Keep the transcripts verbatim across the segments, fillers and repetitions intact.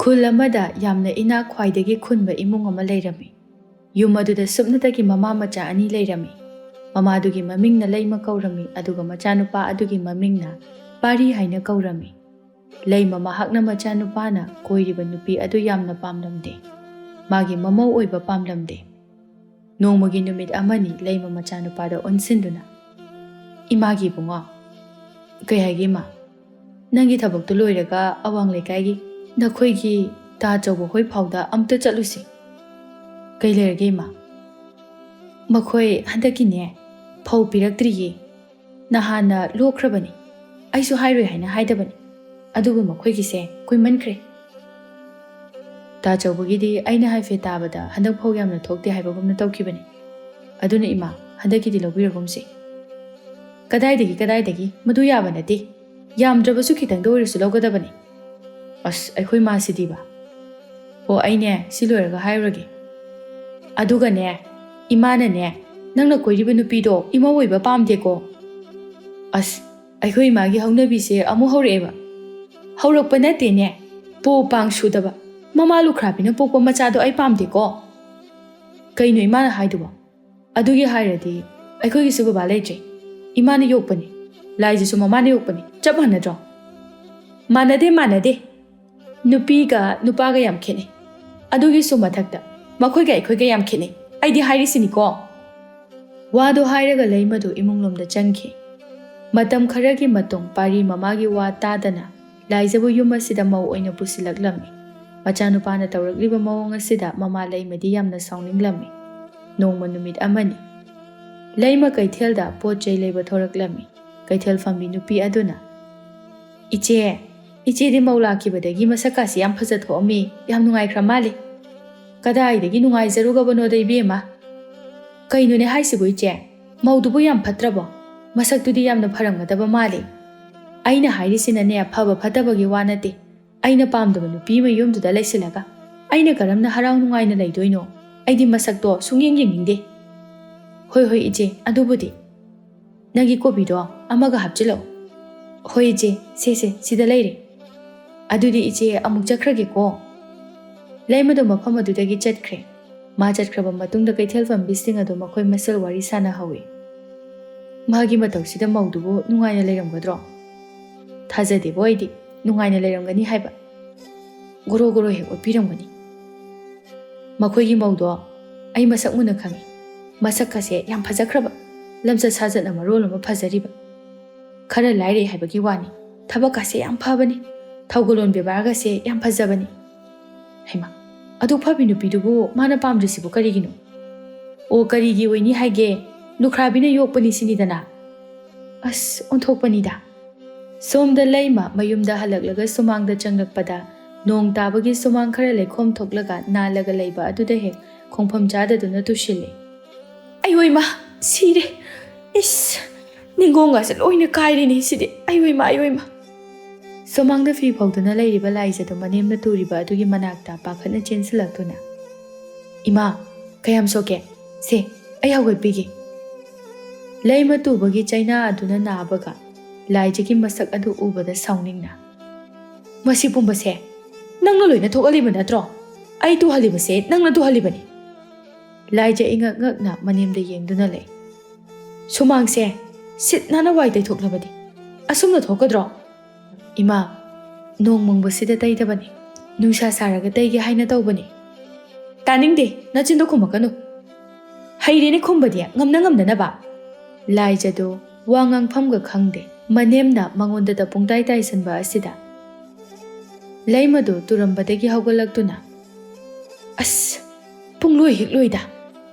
ꯈꯨꯜ ꯑꯃꯗ ꯌꯥꯝꯅ ꯏꯅꯥꯛ ꯈ꯭ꯋꯥꯏꯗꯒꯤ ꯈꯨꯟꯕ ꯏꯃꯨꯡ ꯑꯃ ꯂꯩꯔꯝꯃꯤ꯫ ꯌꯨꯝ ꯑꯗꯨꯗ ꯁꯨꯞꯅꯇꯒꯤ ꯃꯃꯥ ꯃꯆꯥ ꯑꯅꯤ ꯂꯩꯔꯝꯃꯤ꯫ ꯃꯃꯥꯗꯨꯒꯤ ꯃꯃꯤꯡꯅ ꯂꯩꯃ ꯀꯧꯔꯝꯃꯤ, ꯑꯗꯨꯒ ꯃꯆꯥꯅꯨꯄꯥ ꯑꯗꯨꯒꯤ ꯃꯃꯤꯡꯅ ꯄꯥꯔꯤ ꯍꯥꯏꯅ ꯀꯧꯔꯝꯃꯤ꯫ ꯂꯩꯃ ꯃꯍꯥꯛꯅ ꯃꯆꯥꯅꯨꯄꯥꯅ ꯀꯣꯏꯔꯤꯕ ꯅꯨꯄꯤ ꯑꯗꯨ ꯌꯥꯝꯅ ꯄꯥꯝꯂꯝꯗꯦ꯫ ꯃꯥꯒꯤ ꯃꯃꯧ ꯑꯣꯏꯕ ꯄꯥꯝꯂꯝꯗꯦ꯫ ꯅꯣꯡꯃꯒꯤ ꯅꯨꯃꯤꯠ ꯑꯃꯅꯤ ꯂꯩꯃ ꯃꯆꯥꯅꯨꯄꯥꯗ ꯑꯣꯟꯁꯤꯟꯗꯨꯅ, "ꯏꯃꯥꯒꯤ ꯏꯕꯨꯡꯉꯣ, ꯀꯩ ꯍꯥꯏꯒꯦ ꯏꯃꯥ? ꯅꯪꯒꯤ ꯊꯕꯛꯇꯨ ꯂꯣꯏꯔꯒ ꯑꯋꯥꯡ ꯂꯩꯀꯥꯏꯒꯤ ꯅꯈꯣꯏꯒꯤ ꯇꯥ ꯑꯆꯧꯕ ꯍꯣꯏ ꯐꯥꯎꯗ ꯑꯝꯇ ꯆꯠꯂꯨꯁꯤ꯫" "ꯀꯩ ꯂꯩꯔꯒꯦ ꯏꯃꯥ?" "ꯃꯈꯣꯏ ꯍꯟꯗꯛꯀꯤꯅꯦ ꯐꯧ ꯄꯤꯔꯛꯇ꯭ꯔꯤꯌꯦ꯫ ꯅꯍꯥꯟꯅ ꯂꯣꯛꯈ꯭ꯔꯕꯅꯤ꯫ ꯑꯩꯁꯨ ꯍꯥꯏꯔꯣꯏ ꯍꯥꯏꯅ ꯍꯥꯏꯗꯕꯅꯤ꯫ ꯑꯗꯨꯕꯨ ꯃꯈꯣꯏꯒꯤꯁꯦ ꯀꯨꯏꯃꯟꯈ꯭ꯔꯦ꯫ ꯇꯥ ꯑꯆꯧꯕꯒꯤꯗꯤ ꯑꯩꯅ ꯍꯥꯏꯐꯦꯠ ꯇꯥꯕꯗ ꯍꯟꯗꯛ ꯐꯧ ꯌꯥꯝꯅ ꯊꯣꯛꯇꯦ ꯍꯥꯏꯕꯒꯨꯝꯅ ꯇꯧꯈꯤꯕꯅꯤ꯫ ꯑꯗꯨꯅ ꯏꯃꯥ, ꯍꯟꯗꯛꯀꯤꯗꯤ ꯂꯧꯕꯤꯔꯒꯨꯝꯁꯤ꯫" "ꯀꯗꯥꯏꯗꯒꯤ, ꯀꯗꯥꯏꯗꯒꯤ? ꯃꯗꯨ ꯌꯥꯕ ꯅꯠꯇꯦ꯫ ꯌꯥꯝꯗ꯭ꯔꯕꯁꯨ ꯈꯤꯇꯪꯗ ꯑꯣꯏꯔꯁꯨ ꯂꯧꯒꯗꯕꯅꯤ꯫" "ꯑꯁ, ꯑꯩꯈꯣꯏ ꯃꯥꯁꯤꯗꯤꯕ꯫" "ꯑꯣ, ꯑꯩꯅꯦ ꯁꯤ ꯂꯣꯏꯔꯒ ꯍꯥꯏꯔꯨꯔꯒꯦ꯫ ꯑꯗꯨꯒꯅꯦ, ꯏꯃꯥꯅꯅꯦ, ꯅꯪꯅ ꯀꯣꯏꯔꯤꯕ ꯅꯨꯄꯤꯗꯣ ꯏꯃꯧ ꯑꯣꯏꯕ ꯄꯥꯝꯗꯦꯀꯣ꯫" "ꯑꯁ, ꯑꯩꯈꯣꯏ ꯏꯃꯥꯒꯤ ꯍꯧꯅꯕꯤꯁꯦ ꯑꯃꯨꯛ ꯍꯧꯔꯛꯑꯦꯕ꯫" "ꯍꯧꯔꯛꯄ ꯅꯠꯇꯦꯅꯦ, ꯄꯣ ꯄꯥꯡ ꯁꯨꯗꯕ, ꯃꯃꯥ ꯂꯨꯈ꯭ꯔꯥꯕꯤꯅ ꯄꯣꯛꯄ ꯃꯆꯥꯗꯣ ꯑꯩ ꯄꯥꯝꯗꯦꯀꯣ꯫" "ꯀꯩꯅꯣ ꯏꯃꯥꯅ ꯍꯥꯏꯗꯨꯕꯣ? ꯑꯗꯨꯒꯤ ꯍꯥꯏꯔꯗꯤ ꯑꯩꯈꯣꯏꯒꯤꯁꯨ ꯕꯕꯥ ꯂꯩꯇ꯭ꯔꯦ꯫ ꯏꯃꯥꯅ ꯌꯣꯛꯄꯅꯤ, ꯂꯥꯏꯁꯤꯁꯨ ꯃꯃꯥꯅ ꯌꯣꯛꯄꯅꯤ, ꯆꯞ ꯃꯥꯟꯅꯗ꯭ꯔꯣ?" "ꯃꯥꯟꯅꯗꯦ, ꯃꯥꯟꯅꯗꯦ꯫ ꯅꯨꯄꯤꯒ ꯅꯨꯄꯥꯒ ꯌꯥꯝ ꯈꯦꯠꯅꯩ꯫ ꯑꯗꯨꯒꯤꯁꯨ ꯃꯊꯛꯇ ꯃꯈꯣꯏꯒ ꯑꯩꯈꯣꯏꯒ ꯌꯥꯝ ꯈꯦꯠꯅꯩ꯫ ꯑꯩꯗꯤ ꯍꯥꯏꯔꯤꯁꯤꯅꯤꯀꯣ꯫" ꯋꯥꯗꯣ ꯍꯥꯏꯔꯒ ꯂꯩꯃꯗꯨ ꯏꯃꯨꯡꯂꯣꯝꯗ ꯆꯪꯈꯤ꯫ ꯃꯇꯝ ꯈꯔꯒꯤ ꯃꯇꯨꯡ ꯄꯥꯔꯤ ꯃꯃꯥꯒꯤ ꯋꯥ ꯇꯥꯗꯅ ꯂꯥꯏꯖꯕꯨ ꯌꯨꯝ ꯑꯁꯤꯗ ꯃꯧ ꯑꯣꯏꯅ ꯄꯨꯁꯤꯜꯂꯛꯂꯝꯃꯤ꯫ ꯃꯆꯥꯅꯨꯄꯥꯅ ꯇꯧꯔꯛꯂꯤꯕ ꯃꯑꯣꯡ ꯑꯁꯤꯗ ꯃꯃꯥ ꯂꯩꯃꯗꯤ ꯌꯥꯝꯅ ꯁꯥꯎꯅꯤꯡꯂꯝꯃꯤ꯫ ꯅꯣꯡꯃ ꯅꯨꯃꯤꯠ ꯑꯃꯅꯤ꯫ ꯂꯩꯃ ꯀꯩꯊꯦꯜꯗ ꯄꯣꯠ ꯆꯩ ꯂꯩꯕ ꯊꯣꯔꯛꯂꯝꯃꯤ꯫ ꯀꯩꯊꯦꯜ ꯐꯝꯕꯤ ꯅꯨꯄꯤ ꯑꯗꯨꯅ, "ꯏꯆꯦ, ꯏꯆꯦꯗꯤ ꯃꯧ ꯂꯥꯛꯈꯤꯕꯗꯒꯤ ꯃꯁꯛꯀꯥꯁꯤ ꯌꯥꯝ ꯐꯖꯊꯣꯛꯑꯝꯃꯤ, ꯌꯥꯝ ꯅꯨꯡꯉꯥꯏꯈ꯭ꯔ ꯃꯥꯜꯂꯤ꯫" "ꯀꯗꯥꯏꯗꯒꯤ ꯅꯨꯡꯉꯥꯏꯖꯔꯨꯒꯕꯅꯣꯗ ꯏꯕꯦꯝꯃ꯫ ꯀꯩꯅꯣꯅꯦ ꯍꯥꯏꯁꯤꯕꯨ ꯏꯆꯦ? ꯃꯧꯗꯨꯕꯨ ꯌꯥꯝ ꯐꯠꯇ꯭ꯔꯕꯣ? ꯃꯁꯛꯇꯨꯗꯤ ꯌꯥꯝꯅ ꯐꯔꯝꯒꯗꯕ ꯃꯥꯜꯂꯤ꯫" "ꯑꯩꯅ ꯍꯥꯏꯔꯤꯁꯤꯅꯅꯦ ꯐꯕ ꯐꯠꯇꯕꯒꯤ ꯋꯥ ꯅꯠꯇꯦ꯫ ꯑꯩꯅ ꯄꯥꯝꯗꯕ ꯅꯨꯄꯤ ꯑꯃ ꯌꯨꯝꯗꯨꯗ ꯂꯩꯁꯤꯜꯂꯒ ꯑꯩꯅ ꯀꯔꯝꯅ ꯍꯔꯥꯎ ꯅꯨꯡꯉꯥꯏꯅ ꯂꯩꯗꯣꯏꯅꯣ? ꯑꯩꯗꯤ ꯃꯁꯛꯇꯣ ꯁꯨꯡꯌꯦꯡ ꯌꯦꯡꯅꯤꯡꯗꯦ꯫" "ꯍꯣꯏ, ꯍꯣꯏ ꯏꯆꯦ, ꯑꯗꯨꯕꯨꯗꯤ꯫ ꯅꯪꯒꯤ ꯀꯣꯕꯤꯗꯣ ꯑꯃꯒ ꯍꯥꯞꯆꯤꯜꯂꯛꯑꯣ꯫" "ꯍꯣꯏ ꯏꯆꯦ, ꯁꯦ, ꯁꯦ, ꯁꯤꯗ ꯂꯩꯔꯦ꯫" "ꯑꯗꯨꯗꯤ ꯏꯆꯦ, ꯑꯃꯨꯛ ꯆꯠꯈ꯭ꯔꯒꯦꯀꯣ꯫" ꯂꯩꯃꯗꯣ ꯃꯐꯝ ꯑꯗꯨꯗꯒꯤ ꯆꯠꯈ꯭ꯔꯦ꯫ ꯃꯥ ꯆꯠꯈ꯭ꯔꯕ ꯃꯇꯨꯡꯗ ꯀꯩꯊꯦꯜ ꯐꯝꯕꯤꯁꯤꯡ ꯑꯗꯨ ꯃꯈꯣꯏ ꯃꯁꯦꯜ ꯋꯥꯔꯤ ꯁꯥꯟꯅꯍꯧꯏ꯫ "ꯃꯥꯒꯤ ꯃꯇꯧꯁꯤꯗ ꯃꯧꯗꯨꯕꯨ ꯅꯨꯡꯉꯥꯏꯅ ꯂꯩꯔꯝꯒꯗ꯭ꯔꯣ? ꯊꯥꯖꯗꯦꯕꯣ ꯑꯩꯗꯤ ꯅꯨꯡꯉꯥꯏꯅ ꯂꯩꯔꯝꯒꯅꯤ ꯍꯥꯏꯕ꯫ ꯒꯣꯔꯣ ꯒꯣꯔꯣ ꯍꯦꯛ ꯑꯣꯠꯄꯤꯔꯝꯒꯅꯤ꯫" ꯃꯈꯣꯏꯒꯤ ꯃꯧꯗꯣ ꯑꯩ ꯃꯁꯛ ꯃꯨꯟꯅ ꯈꯪꯏ꯫ ꯃꯁꯛꯀꯁꯦ ꯌꯥꯝ ꯐꯖꯈ꯭ꯔꯕ, ꯂꯝꯆꯠ ꯁꯥꯖꯠꯅ ꯃꯔꯣꯜ ꯑꯃ ꯐꯖꯔꯤꯕ꯫ ꯈꯔ ꯂꯥꯏꯔꯩ ꯍꯥꯏꯕꯒꯤ ꯋꯥꯅꯤ, ꯊꯕꯛꯀꯥꯁꯦ ꯌꯥꯝ ꯐꯕꯅꯤ꯫ ꯊꯧꯒꯜꯂꯣꯟ ꯕꯦꯕꯥꯔꯒꯁꯦ ꯌꯥꯝ ꯐꯖꯕꯅꯤ꯫ ꯍꯩꯃꯥ, ꯑꯗꯨꯛ ꯐꯕꯤ ꯅꯨꯄꯤꯗꯨꯕꯨ ꯃꯥꯅ ꯄꯥꯝꯗ꯭ꯔꯤꯁꯤꯕꯨ ꯀꯔꯤꯒꯤꯅꯣ? ꯑꯣ, ꯀꯔꯤꯒꯤ ꯑꯣꯏꯅꯤ ꯍꯥꯏꯒꯦ? ꯂꯨꯈ꯭ꯔꯥꯕꯤꯅ ꯌꯣꯛꯄꯅꯤ ꯁꯤꯅꯤꯗꯅ꯫ ꯑꯁ, ꯑꯣꯟꯊꯣꯛꯄꯅꯤꯗ꯫ ꯁꯣꯝꯗ ꯂꯩꯃ ꯃꯌꯨꯝꯗ ꯍꯜꯂꯛꯂꯒ ꯁꯨꯃꯥꯡꯗ ꯆꯪꯂꯛꯄꯗ, ꯅꯣꯡ ꯇꯥꯕꯒꯤ ꯁꯨꯃꯥꯡ ꯈꯔ ꯂꯩꯈꯣꯝ ꯊꯣꯛꯂꯒ ꯅꯥꯜꯂꯒ ꯂꯩꯕ ꯑꯗꯨꯗ ꯍꯦꯛ ꯈꯣꯡꯐꯝ ꯆꯥꯗꯗꯨꯅ ꯇꯨꯁꯤꯜꯂꯦ꯫ "ꯑꯌꯣꯏꯃ, ꯁꯤꯔꯦ! ꯏꯁ, ꯅꯤꯡꯒꯣꯡꯒꯁꯦ ꯂꯣꯏꯅ ꯀꯥꯏꯔꯦꯅꯦ ꯁꯤꯗꯤ꯫ ꯑꯌꯣꯏꯃ, ꯑꯌꯣꯏꯃ!" ꯁꯨꯃꯥꯡꯗ ꯐꯤ ꯐꯧꯗꯨꯅ ꯂꯩꯔꯤꯕ ꯂꯥꯏꯖꯗꯨ ꯃꯅꯦꯝꯅ ꯇꯨꯔꯤꯕ ꯑꯗꯨꯒꯤ ꯃꯅꯥꯛꯇ ꯄꯥꯈꯠꯅ ꯆꯦꯟꯁꯤꯜꯂꯛꯇꯨꯅ, "ꯏꯃꯥ, ꯀꯌꯥꯝ ꯁꯣꯛꯀꯦ? ꯁꯦ, ꯑꯩ ꯍꯧꯒꯠꯄꯤꯒꯦ꯫" ꯂꯩꯃ ꯇꯨꯕꯒꯤ ꯆꯩꯅꯥ ꯑꯗꯨꯅ ꯅꯥꯕꯒ ꯂꯥꯏꯖꯒꯤ ꯃꯁꯛ ꯑꯗꯨ ꯎꯕꯗ ꯁꯥꯎꯅꯤꯡꯅ, "ꯃꯁꯤ ꯄꯨꯝꯕꯁꯦ ꯅꯪꯅ ꯂꯣꯏꯅ ꯊꯣꯛꯍꯜꯂꯤꯕ ꯅꯠꯇ꯭ꯔꯣ? ꯑꯩ ꯇꯨꯍꯜꯂꯤꯕꯁꯦ ꯅꯪꯅ ꯇꯨꯍꯜꯂꯤꯕꯅꯤ꯫" ꯂꯥꯏꯖ ꯏꯉꯛ ꯉꯛꯅ ꯃꯅꯦꯝꯗ ꯌꯦꯡꯗꯨꯅ ꯂꯩ꯫ "ꯁꯨꯃꯥꯡꯁꯦ ꯁꯤꯠ ꯅꯥꯟꯅ ꯋꯥꯏ ꯇꯩꯊꯣꯛꯂꯕꯗꯤ ꯑꯁꯨꯝꯅ ꯊꯣꯛꯀꯗ꯭ꯔꯣ?" "ꯏꯃꯥ, ꯅꯣꯡ ꯃꯪꯕꯁꯤꯗ ꯇꯩꯗꯕꯅꯤ, ꯅꯨꯡꯁꯥ ꯁꯥꯔꯒ ꯇꯩꯒꯦ ꯍꯥꯏꯅ ꯇꯧꯕꯅꯤ꯫" "ꯇꯥꯅꯤꯡꯗꯦ, ꯅꯆꯤꯟꯗꯣ ꯈꯨꯝꯃꯛꯀꯅꯨ꯫ ꯍꯩꯔꯦꯅꯦ ꯈꯨꯝꯕꯗꯤ, ꯉꯝꯅ ꯉꯝꯅꯅꯕ꯫" ꯂꯥꯏꯖꯗꯨ ꯋꯥ ꯉꯥꯡꯐꯝꯒ ꯈꯪꯗꯦ꯫ ꯃꯅꯦꯝꯅ ꯃꯉꯣꯟꯗꯇ ꯄꯨꯡꯇꯥꯏ ꯇꯥꯏꯁꯟꯕ ꯑꯁꯤꯗ ꯂꯩꯃꯗꯨ ꯇꯨꯔꯝꯕꯗꯒꯤ ꯍꯧꯒꯠꯂꯛꯇꯨꯅ, "ꯑꯁ, ꯄꯨꯡꯂꯣꯏ ꯍꯦꯛ ꯂꯣꯏꯗ!"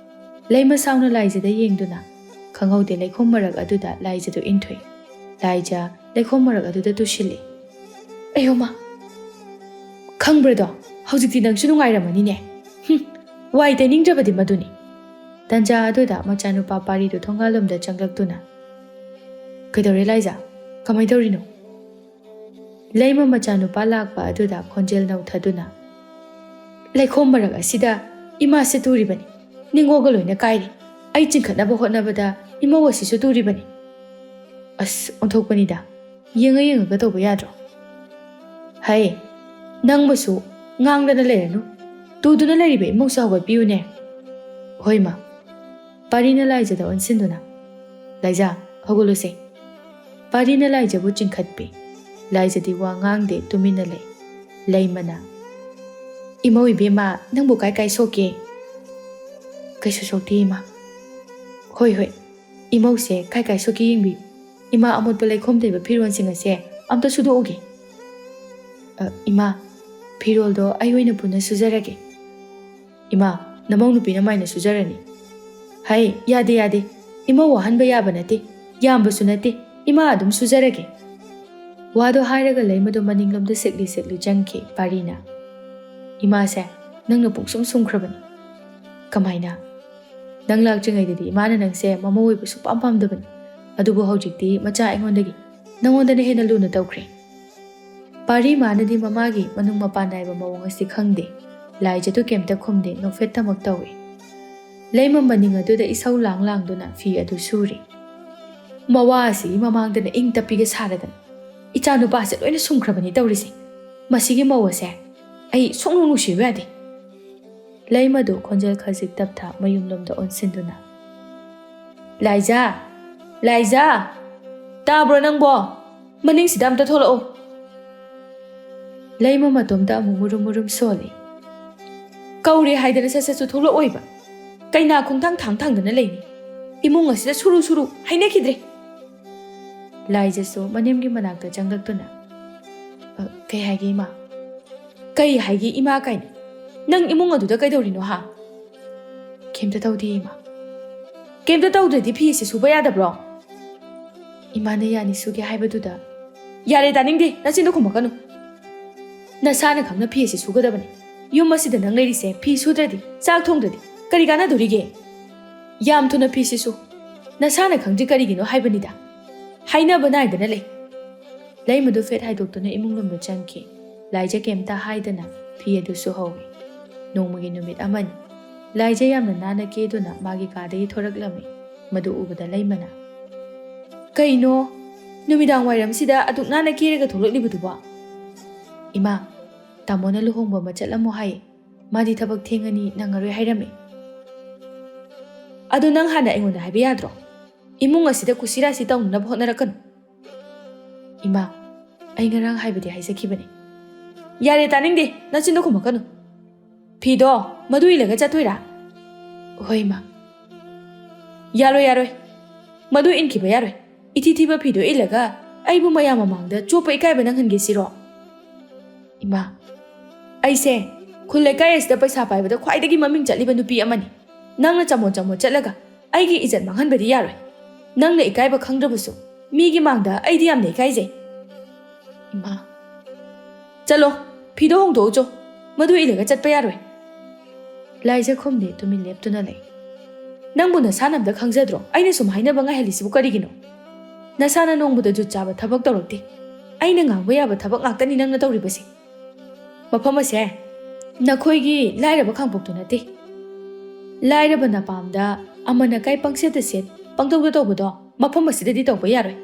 ꯂꯩꯃ ꯁꯥꯎꯅ ꯂꯥꯏꯖꯗ ꯌꯦꯡꯗꯨꯅ, ꯈꯪꯍꯧꯗꯦ ꯂꯩꯈꯣꯝ ꯃꯔꯛ ꯑꯗꯨꯗ ꯂꯥꯏꯖꯗꯨ ꯏꯟꯊꯨꯏ꯫ ꯂꯥꯏꯖ ꯂꯩꯈꯣꯝ ꯃꯔꯛ ꯑꯗꯨꯗ ꯇꯨꯁꯤꯜꯂꯤ꯫ "ꯑꯌꯣ ꯃꯥ! ꯈꯪꯕ꯭ꯔꯗꯣ, ꯍꯧꯖꯤꯛꯇꯤ ꯅꯪꯁꯨ ꯅꯨꯡꯉꯥꯏꯔꯝꯃꯅꯤꯅꯦ꯫ ꯍꯨꯝ, ꯋꯥꯏ ꯇꯩꯅꯤꯡꯗ꯭ꯔꯕꯗꯤ ꯃꯗꯨꯅꯤ꯫" ꯇꯟꯖꯥ ꯑꯗꯨꯗ ꯃꯆꯥꯅꯨꯄꯥ ꯄꯥꯔꯤꯗꯨ ꯊꯣꯡꯒꯥꯜꯂꯣꯝꯗ ꯆꯪꯂꯛꯇꯨꯅ, "ꯀꯩꯗꯧꯔꯦ ꯂꯥꯏꯖ? ꯀꯃꯥꯏ ꯇꯧꯔꯤꯅꯣ?" ꯂꯩꯃ ꯃꯆꯥꯅꯨꯄꯥ ꯂꯥꯛꯄ ꯑꯗꯨꯗ ꯈꯣꯟꯖꯦꯜ ꯅꯧꯊꯗꯨꯅ, "ꯂꯩꯈꯣꯝ ꯃꯔꯛ ꯑꯁꯤꯗ ꯏꯃꯥꯁꯦ ꯇꯨꯔꯤꯕꯅꯤ, ꯅꯤꯡꯉꯣꯒ ꯂꯣꯏꯅ ꯀꯥꯏꯔꯤ꯫ ꯑꯩ ꯆꯤꯡꯈꯠꯅꯕ ꯍꯣꯠꯅꯕꯗ ꯏꯃꯧ ꯑꯁꯤꯁꯨ ꯇꯨꯔꯤꯕꯅꯤ꯫ ꯑꯁ, ꯑꯣꯟꯊꯣꯛꯄꯅꯤꯗ, ꯌꯦꯡꯉ ꯌꯦꯡꯉꯒ ꯇꯧꯕ ꯌꯥꯗ꯭ꯔꯣ?" "ꯍꯩ, ꯅꯪꯕꯨꯁꯨ ꯉꯥꯡꯗꯅ ꯂꯩꯔꯅꯨ꯫ ꯇꯨꯗꯨꯅ ꯂꯩꯔꯤꯕ ꯏꯃꯧꯁꯦ ꯍꯧꯒꯠꯄꯤꯌꯨꯅꯦ꯫" "ꯍꯣꯏ, ꯃꯥ꯫" ꯄꯥꯔꯤꯅ ꯂꯥꯏꯖꯗ ꯑꯣꯟꯁꯤꯟꯗꯨꯅ, "ꯂꯥꯏꯖꯥ, ꯍꯧꯒꯠꯂꯨꯁꯦ꯫" ꯄꯥꯔꯤꯅ ꯂꯥꯏꯖꯕꯨ ꯆꯤꯡꯈꯠꯄꯤ꯫ ꯂꯥꯏꯖꯗꯤ ꯋꯥ ꯉꯥꯡꯗꯦ, ꯇꯨꯃꯤꯟꯅ ꯂꯩ꯫ ꯂꯩꯃꯅ, "ꯏꯃꯧ ꯏꯕꯦꯝꯃ, ꯅꯪꯕꯨ ꯀꯥꯏ ꯀꯥꯏ ꯁꯣꯛꯀꯦ?" "ꯀꯩꯁꯨ ꯁꯣꯛꯇꯦ, ꯏꯃꯥ꯫" "ꯍꯣꯏ, ꯍꯣꯏ, ꯏꯃꯧꯁꯦ ꯀꯥꯏ ꯀꯥꯏ ꯁꯣꯛꯀꯦ ꯌꯦꯡꯕꯤꯌꯨ꯫ ꯏꯃꯥ, ꯑꯃꯣꯠꯄ ꯂꯩꯈꯣꯝ ꯇꯩꯕ ꯐꯤꯔꯣꯜꯁꯤꯡ ꯑꯁꯦ ꯑꯝꯇ ꯁꯨꯗꯣꯛꯎꯒꯦ꯫" "ꯑ, ꯏꯃꯥ, ꯐꯤꯔꯣꯜꯗꯣ ꯑꯩ ꯑꯣꯏꯅ ꯄꯨꯟꯅ ꯁꯨꯖꯔꯒꯦ꯫" "ꯏꯃꯥ, ꯅꯃꯧ ꯅꯨꯄꯤꯅ ꯃꯥꯏꯅ ꯁꯨꯖꯔꯅꯤ꯫" "ꯍꯩ, ꯌꯥꯗꯦ, ꯌꯥꯗꯦ꯫ ꯏꯃꯧ ꯋꯥꯍꯟꯕ ꯌꯥꯕ ꯅꯠꯇꯦ, ꯌꯥꯝꯕꯁꯨ ꯅꯠꯇꯦ꯫ ꯏꯃꯥ ꯑꯗꯨꯝ ꯁꯨꯖꯔꯒꯦ꯫" ꯋꯥꯗꯣ ꯍꯥꯏꯔꯒ ꯂꯩꯃꯗꯣ ꯃꯅꯤꯡꯂꯣꯝꯗ ꯁꯦꯛꯂꯤ ꯁꯦꯛꯂꯤ ꯆꯪꯈꯤ ꯄꯥꯔꯤꯅ꯫ "ꯏꯃꯥꯁꯦ ꯅꯪꯅ ꯄꯨꯡꯁꯨꯝ ꯁꯨꯝꯈ꯭ꯔꯕꯅꯤ꯫ ꯀꯃꯥꯏꯅ?" "ꯅꯪ ꯂꯥꯛꯇ꯭ꯔꯤꯉꯩꯗꯗꯤ ꯏꯃꯥꯅ ꯅꯪꯁꯦ ꯃꯃꯧ ꯑꯣꯏꯕ ꯁꯨꯡꯄꯥꯝ ꯄꯥꯝꯗꯕꯅꯤ꯫ ꯑꯗꯨꯕꯨ ꯍꯧꯖꯤꯛꯇꯤ ꯃꯆꯥ ꯑꯩꯉꯣꯟꯗꯒꯤ ꯅꯪꯉꯣꯟꯗꯅ ꯍꯦꯟꯅ ꯂꯨꯅ ꯇꯧꯈ꯭ꯔꯦ꯫" ꯄꯥꯔꯤ ꯃꯥꯅꯗꯤ ꯃꯃꯥꯒꯤ ꯃꯅꯨꯡ ꯃꯄꯥꯟ ꯅꯥꯏꯕ ꯃꯑꯣꯡ ꯑꯁꯤ ꯈꯪꯗꯦ꯫ ꯂꯥꯏꯖꯗꯨ ꯀꯩꯝꯇ ꯈꯨꯝꯗꯦ, ꯅꯣꯛꯐꯦꯠꯇꯃꯛ ꯇꯧꯏ꯫ ꯂꯩꯃ ꯃꯅꯤꯡ ꯑꯗꯨꯗ ꯏꯁꯧ ꯂꯥꯡ ꯂꯥꯡꯗꯨꯅ ꯐꯤ ꯑꯗꯨ ꯁꯨꯔꯤ꯫ "ꯃꯋꯥ ꯑꯁꯤꯒꯤ ꯃꯃꯥꯡꯗꯅ ꯏꯪ ꯇꯞꯄꯤꯒ ꯁꯥꯔꯗꯅ ꯏꯆꯥ ꯅꯨꯄꯥꯁꯦ ꯂꯣꯏꯅ ꯁꯨꯝꯈ꯭ꯔꯕꯅꯤ ꯇꯧꯔꯤꯁꯦ꯫ ꯃꯁꯤꯒꯤ ꯃꯧ ꯑꯁꯦ ꯑꯩ ꯁꯨꯡꯅꯨꯡ ꯅꯨꯡꯁꯤꯕ ꯌꯥꯗꯦ꯫" ꯂꯩꯃꯗꯨ ꯈꯣꯟꯖꯦꯜ ꯈꯖꯤꯛ ꯇꯞꯊ ꯃꯌꯨꯝꯂꯣꯝꯗ ꯑꯣꯟꯁꯤꯟꯗꯨꯅ, "ꯂꯥꯏꯖꯥ! ꯂꯥꯏꯖꯥ! ꯇꯥꯕ꯭ꯔꯣ ꯅꯪꯕꯣ? ꯃꯅꯤꯡꯁꯤꯗ ꯑꯝꯇ ꯊꯣꯛꯂꯛꯎ꯫" ꯂꯩꯃ ꯃꯇꯣꯝꯇ ꯑꯃꯨꯛ ꯃꯨꯔꯨꯝ ꯃꯨꯔꯨꯝ ꯁꯣꯜꯂꯤ꯫ "ꯀꯧꯔꯦ ꯍꯥꯏꯗꯅ ꯁꯠ ꯁꯠꯁꯨ ꯊꯣꯛꯂꯛꯑꯣꯏꯕ꯫ ꯀꯩꯅꯥ ꯈꯣꯡꯊꯥꯡ ꯊꯥꯡ ꯊꯥꯡꯗꯅ ꯂꯩꯅꯤ꯫ ꯏꯃꯨꯡ ꯑꯁꯤꯗ ꯁꯨꯔꯨ ꯁꯨꯔꯨ ꯍꯩꯅꯈꯤꯗ꯭ꯔꯦ꯫" ꯂꯥꯏꯖꯁꯨ ꯃꯅꯦꯝꯒꯤ ꯃꯅꯥꯛꯇ ꯆꯪꯂꯛꯇꯨꯅ, "ꯑ, ꯀꯩ ꯍꯥꯏꯒꯦ, ꯏꯃꯥ?" "ꯀꯩ ꯍꯥꯏꯒꯦ, ꯏꯃꯥ ꯀꯥꯏꯅ? ꯅꯪ ꯏꯃꯨꯡ ꯑꯗꯨꯗ ꯀꯩꯗꯧꯔꯤꯅꯣ, ꯍꯥ?" "ꯀꯩꯝꯇ ꯇꯧꯗꯦ, ꯏꯃꯥ꯫" "ꯀꯩꯝꯇ ꯇꯧꯗ꯭ꯔꯗꯤ ꯐꯤ ꯑꯁꯤ ꯁꯨꯕ ꯌꯥꯗꯕ꯭ꯔꯣ?" "ꯏꯃꯥꯅ ꯌꯥꯅꯤ ꯁꯨꯒꯦ ꯍꯥꯏꯕꯗꯨꯗ꯫" "ꯌꯥꯔꯦ, ꯇꯥꯅꯤꯡꯗꯦ, ꯅꯆꯤꯟꯗꯣ ꯈꯨꯝꯃꯛꯀꯅꯨ꯫ ꯅꯁꯥꯅ ꯈꯪꯅ ꯐꯤ ꯑꯁꯤ ꯁꯨꯒꯗꯕꯅꯤ꯫ ꯌꯨꯝ ꯑꯁꯤꯗ ꯅꯪ ꯂꯩꯔꯤꯁꯦ ꯐꯤ ꯁꯨꯗ꯭ꯔꯗꯤ, ꯆꯥꯛ ꯊꯣꯡꯗ꯭ꯔꯗꯤ ꯀꯔꯤ ꯀꯥꯟꯅꯗꯣꯔꯤꯒꯦ? ꯌꯥꯝ ꯊꯨꯅ ꯐꯤ ꯁꯤ ꯁꯨ꯫ ꯅꯁꯥꯅ ꯈꯪꯗ꯭ꯔꯤ ꯀꯔꯤꯒꯤꯅꯣ ꯍꯥꯏꯕꯅꯤꯗ꯫ ꯍꯥꯏꯅꯕ ꯅꯥꯏꯗꯅ ꯂꯩ꯫" ꯂꯩꯃꯗꯨ ꯐꯦꯠ ꯍꯥꯏꯗꯣꯛꯇꯨꯅ ꯏꯃꯨꯡ ꯂꯣꯝꯗ ꯆꯪꯈꯤ꯫ ꯂꯥꯏꯖ ꯀꯩꯝꯇ ꯍꯥꯏꯗꯅ ꯐꯤ ꯑꯗꯨ ꯁꯨꯍꯧꯏ꯫ ꯅꯣꯡꯃꯒꯤ ꯅꯨꯃꯤꯠ ꯑꯃꯅꯤ꯫ ꯂꯥꯏꯖ ꯌꯥꯝꯅ ꯅꯥꯟꯅ ꯀꯦꯗꯨꯅ ꯃꯥꯒꯤ ꯀꯥꯗꯒꯤ ꯊꯣꯔꯛꯂꯝꯃꯤ꯫ ꯃꯗꯨ ꯎꯕꯗ ꯂꯩꯃꯅ, "ꯀꯩꯅꯣ, ꯅꯨꯃꯤꯗꯥꯡ ꯋꯥꯏꯔꯝꯁꯤꯗ ꯑꯗꯨꯛ ꯅꯥꯟꯅ ꯀꯦꯔꯒ ꯊꯣꯛꯂꯛꯂꯤꯕꯗꯨꯕꯣ?" "ꯏꯃꯥ, ꯇꯥꯃꯣꯅ ꯂꯨꯍꯣꯡꯕ ꯑꯃ ꯆꯠꯂꯝꯃꯣ ꯍꯥꯏꯌꯦ꯫ ꯃꯥꯗꯤ ꯊꯕꯛ ꯊꯦꯡꯉꯅꯤ, ꯅꯪꯉꯔꯣꯏ ꯍꯥꯏꯔꯝꯃꯦ꯫" "ꯑꯗꯨ ꯅꯪ ꯍꯥꯟꯅ ꯑꯩꯉꯣꯟꯗ ꯍꯥꯏꯕ ꯌꯥꯗ꯭ꯔꯣ? ꯏꯃꯨꯡ ꯑꯁꯤꯗ ꯀꯨꯁꯤꯔꯥꯁꯤ ꯇꯧꯅꯅꯕ ꯍꯣꯠꯅꯔꯛꯀꯅꯨ꯫" "ꯏꯃꯥ, ꯑꯩ ꯉꯔꯥꯡ ꯍꯥꯏꯕꯗꯤ ꯍꯥꯏꯖꯈꯤꯕꯅꯤ꯫" "ꯌꯥꯔꯦ, ꯇꯥꯅꯤꯡꯗꯦ, ꯅꯆꯤꯟꯗꯣ ꯈꯨꯝꯃꯛꯀꯅꯨ꯫ ꯐꯤꯗꯣ ꯃꯗꯨ ꯏꯜꯂꯒ ꯆꯠꯇꯣꯏꯔꯥ?" "ꯍꯣꯏ, ꯏꯃꯥ꯫" "ꯌꯥꯔꯣꯏ, ꯌꯥꯔꯣꯏ, ꯃꯗꯨ ꯏꯟꯈꯤꯕ ꯌꯥꯔꯣꯏ꯫ ꯏꯊꯤ ꯊꯤꯕ ꯐꯤꯗꯣ ꯏꯜꯂꯒ ꯑꯩꯕꯨ ꯃꯌꯥꯝ ꯃꯃꯥꯡꯗ ꯆꯣꯞꯄ ꯏꯀꯥꯏꯕ ꯅꯪꯍꯟꯒꯦ ꯁꯤꯔꯣ?" "ꯏꯃꯥ, ꯑꯩꯁꯦ ꯈꯨꯜ ꯂꯩꯀꯥꯏ ꯑꯁꯤꯗ ꯄꯩꯁꯥ ꯄꯥꯏꯕꯗ ꯈ꯭ꯋꯥꯏꯗꯒꯤ ꯃꯃꯤꯡ ꯆꯠꯂꯤꯕ ꯅꯨꯄꯤ ꯑꯃꯅꯤ꯫ ꯅꯪꯅ ꯆꯃꯣꯠ ꯆꯃꯣꯠ ꯆꯠꯂꯒ ꯑꯩꯒꯤ ꯏꯖꯠ ꯃꯥꯡꯍꯟꯕꯗꯤ ꯌꯥꯔꯣꯏ꯫ ꯅꯪꯅ ꯏꯀꯥꯏꯕ ꯈꯪꯗ꯭ꯔꯕꯁꯨ ꯃꯤꯒꯤ ꯃꯥꯡꯗ ꯑꯩꯗꯤ ꯌꯥꯝꯅ ꯏꯀꯥꯏꯖꯩ꯫" "ꯏꯃꯥ꯫" "ꯆꯠꯂꯣ, ꯐꯤꯗꯣ ꯍꯣꯡꯗꯣꯛꯎꯆꯣ, ꯃꯗꯨ ꯏꯜꯂꯒ ꯆꯠꯄ ꯌꯥꯔꯣꯏ꯫" ꯂꯥꯏꯖ ꯈꯨꯝꯗꯦ, ꯇꯨꯃꯤꯟ ꯂꯦꯞꯇꯨꯅ ꯂꯩ꯫ "ꯅꯪꯕꯨ ꯅꯁꯥꯅ ꯑꯝꯇ ꯈꯪꯖꯗ꯭ꯔꯣ ꯑꯩꯅ ꯁꯨꯝ ꯍꯥꯏꯅꯕ ꯉꯥꯏꯍꯜꯂꯤꯁꯤꯕꯨ ꯀꯔꯤꯒꯤꯅꯣ? ꯅꯁꯥꯅ ꯅꯣꯡꯃꯗ ꯖꯨꯠ ꯆꯥꯕ ꯊꯕꯛ ꯇꯧꯔꯛꯇꯦ꯫ ꯑꯩꯅ ꯉꯥꯡꯕ ꯌꯥꯕ ꯊꯕꯛ ꯉꯥꯛꯇꯅꯤ ꯅꯪꯅ ꯇꯧꯔꯤꯕꯁꯦ꯫ ꯃꯐꯝ ꯑꯁꯦ ꯅꯈꯣꯏꯒꯤ ꯂꯥꯏꯔꯕ ꯈꯥꯡꯄꯣꯛꯇꯣ ꯅꯠꯇꯦ꯫ ꯂꯥꯏꯔꯕ ꯅꯄꯥꯝꯗ ꯑꯃꯅ ꯀꯥꯏ ꯄꯪꯁꯦꯠꯇ ꯁꯦꯠ, ꯄꯪꯇꯧꯗ ꯇꯧꯕꯗꯣ ꯃꯐꯝ ꯑꯁꯤꯗꯗꯤ ꯇꯧꯕ ꯌꯥꯔꯣꯏ꯫